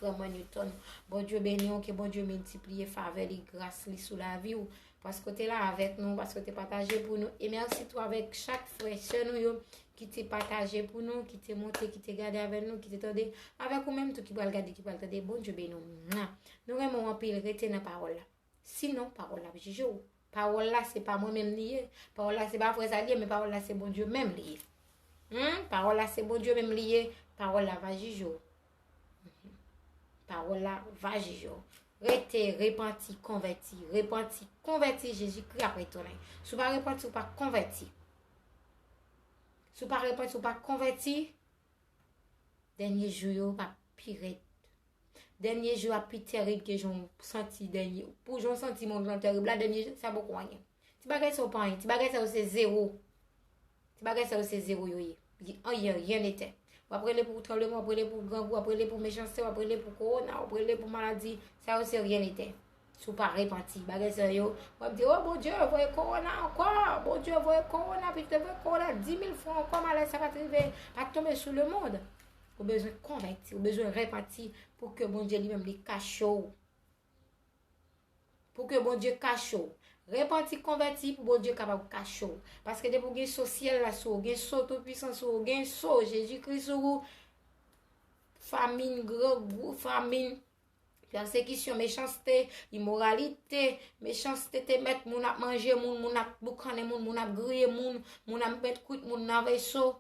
Frè mwen Newton, Bondye beni w, ke Bondye miltipliye favè li, gras li sou lavi w. Paske w te la avèk nou, paske w te pataje pou nou. E mèsi tou avèk chak frè, sè nou yo ki te pataje pou nou, ki te monte, ki te gade avèk nou, ki te tande avèk ou menm tou ki pral gade, ki pral tande. Bondye beni w. Mwa. Nou renmen w anpil, rete nan pawòl la. Sinon, pawòl la ap jije w. Pawòl la, se pa mwen menm li ye. Pawòl la, se pa frè sa li ye, men pawòl la, se Bondye menm li ye. Hmm? Pawòl la, se Bondye menm li ye. Pawòl la va jije w. Pawòl la va jije w. Rete, repanti, konvèti. Repanti, konvèti, Jezikri ap retounen. Si w pa repanti, ou pa konvèti. Si w pa repanti, ou pa konvèti, dènye jou yo va pi rèd. Dènye jou a pi tèrib ke jan w santi dènye. Pou jan w santi mond lan tèrib la, dènye jou, sa poko anyen. Ti bagay sa yo pa anyen. Ti bagay sa yo se zewo. Ti bagay sa yo se zewo yo ye. Anyen, rien n'était. W ap rele pou tranbleman, w ap rele pou grangou, w ap rele pou mechanste, w ap rele pou kowona, w ap rele pou maladi. Sa yo se rien n'était. Si w pa repanti, bagay sa yo, w ap di, "O Bondye, voye kowona ankò, Bondye, voye kowona, pitit voye kowona, di mil fwa ankò, malè sa pa t rive, pa t tonbe sou lemonn." Ou bezwen konvèti, ou bezwen repanti pou ke Bondye li menm li kache w. Pou ke Bondye kache w. Repanti, konvèti pou Bondye kapab kache w. Paske depi w gen so syèl la sou ou, gen so Toupisan sou ou, gen so Jezikri sou ou, famin, grangou, famin, pèsekisyon, mechanste, imoralite, mechanste te mèt moun ap manje moun, moun ap boukannen moun, moun ap griye moun, moun ap met kwit moun nan veso.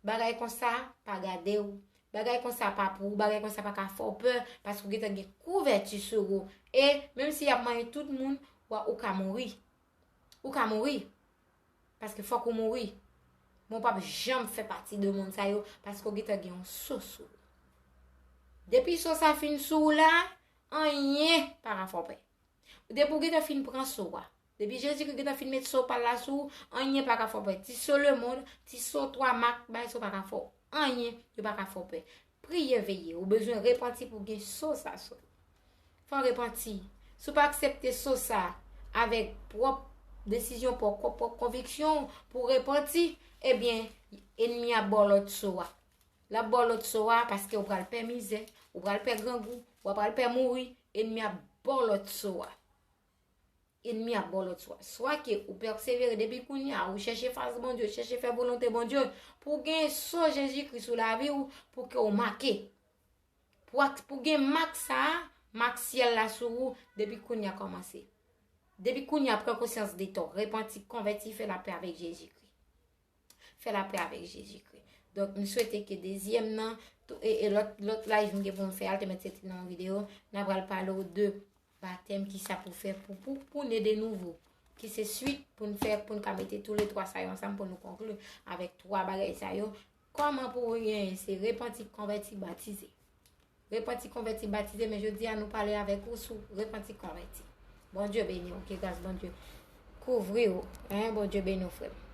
Bagay konsa pa gade w. Bagay konsa pa pou ou. Bagay konsa pa ka fè w pè, paske w gentan gen kouvèti sou ou. E menm si y ap manyen tout moun, w a, ou ka mouri. Ou ka mouri. Paske fòk ou mouri. Men w p ap janm fè pati de moun sa yo, paske w gentan gen yon so sou ou. Depi so sa fin sou ou la, anyen pa ka fè w pè. Depi w gentan fin pran so a, depi Jezikri gentan fin met so pa l la sou ou, anyen pa ka fè w pè. Ti so lemonn, ti so twa mak, bagay sa yo pa ka fè w anyen, yo pa ka fè w pè. Priye, veye, ou bezwen repanti pou w gen so sa sou ou. Fò w repanti. Si w pa aksepte so sa avèk pwòp desizyon pa w, pwòp konviksyon w pou w repanti, ebyen, enmi a ba w lòt so a. L ap ba w lòt so a paske ou pral pè mizè, ou pral pè grangou, ou pral pè mouri, enmi a ba w lòt so a. Enmi a ba w lòt so a. Swa ke ou pèsevere depi kounye a, ou chèche fas Bondye, ou chèche fè volonte Bondye, pou w gen so Jezikri sou lavi w, pou ke w make. Pou ak, pou gen mak sa a, mak syèl la sou ou, depi kounye a kòmanse. Depi kounye a pran konsyans de tò, repanti, konvèti, fè lapè avèk Jezikri. Fè lapè avèk Jezikri. Donk, m swete ke dezyèm nan, tou, e, e lòt, lòt live m gen pou m fè a, l te mèt soti nan yon videyo, n a pral pale w de batèm, kisa pou fè pou, pou, pou ne de nouvo. Ki se swit pou n fè, pou n ka mete tou le twa sa yo ansanm pou nou konkli avèk twa bagay sa yo. Kòman pou w genyen? Se repanti, konvèti, batize. Repanti, konvèti, batize, men jodi a nou pale avèk ou sou repanti, konvèti. Bondye beni w, ke gras Bondye kouvri w. Hein, Bondye beni w, frè m.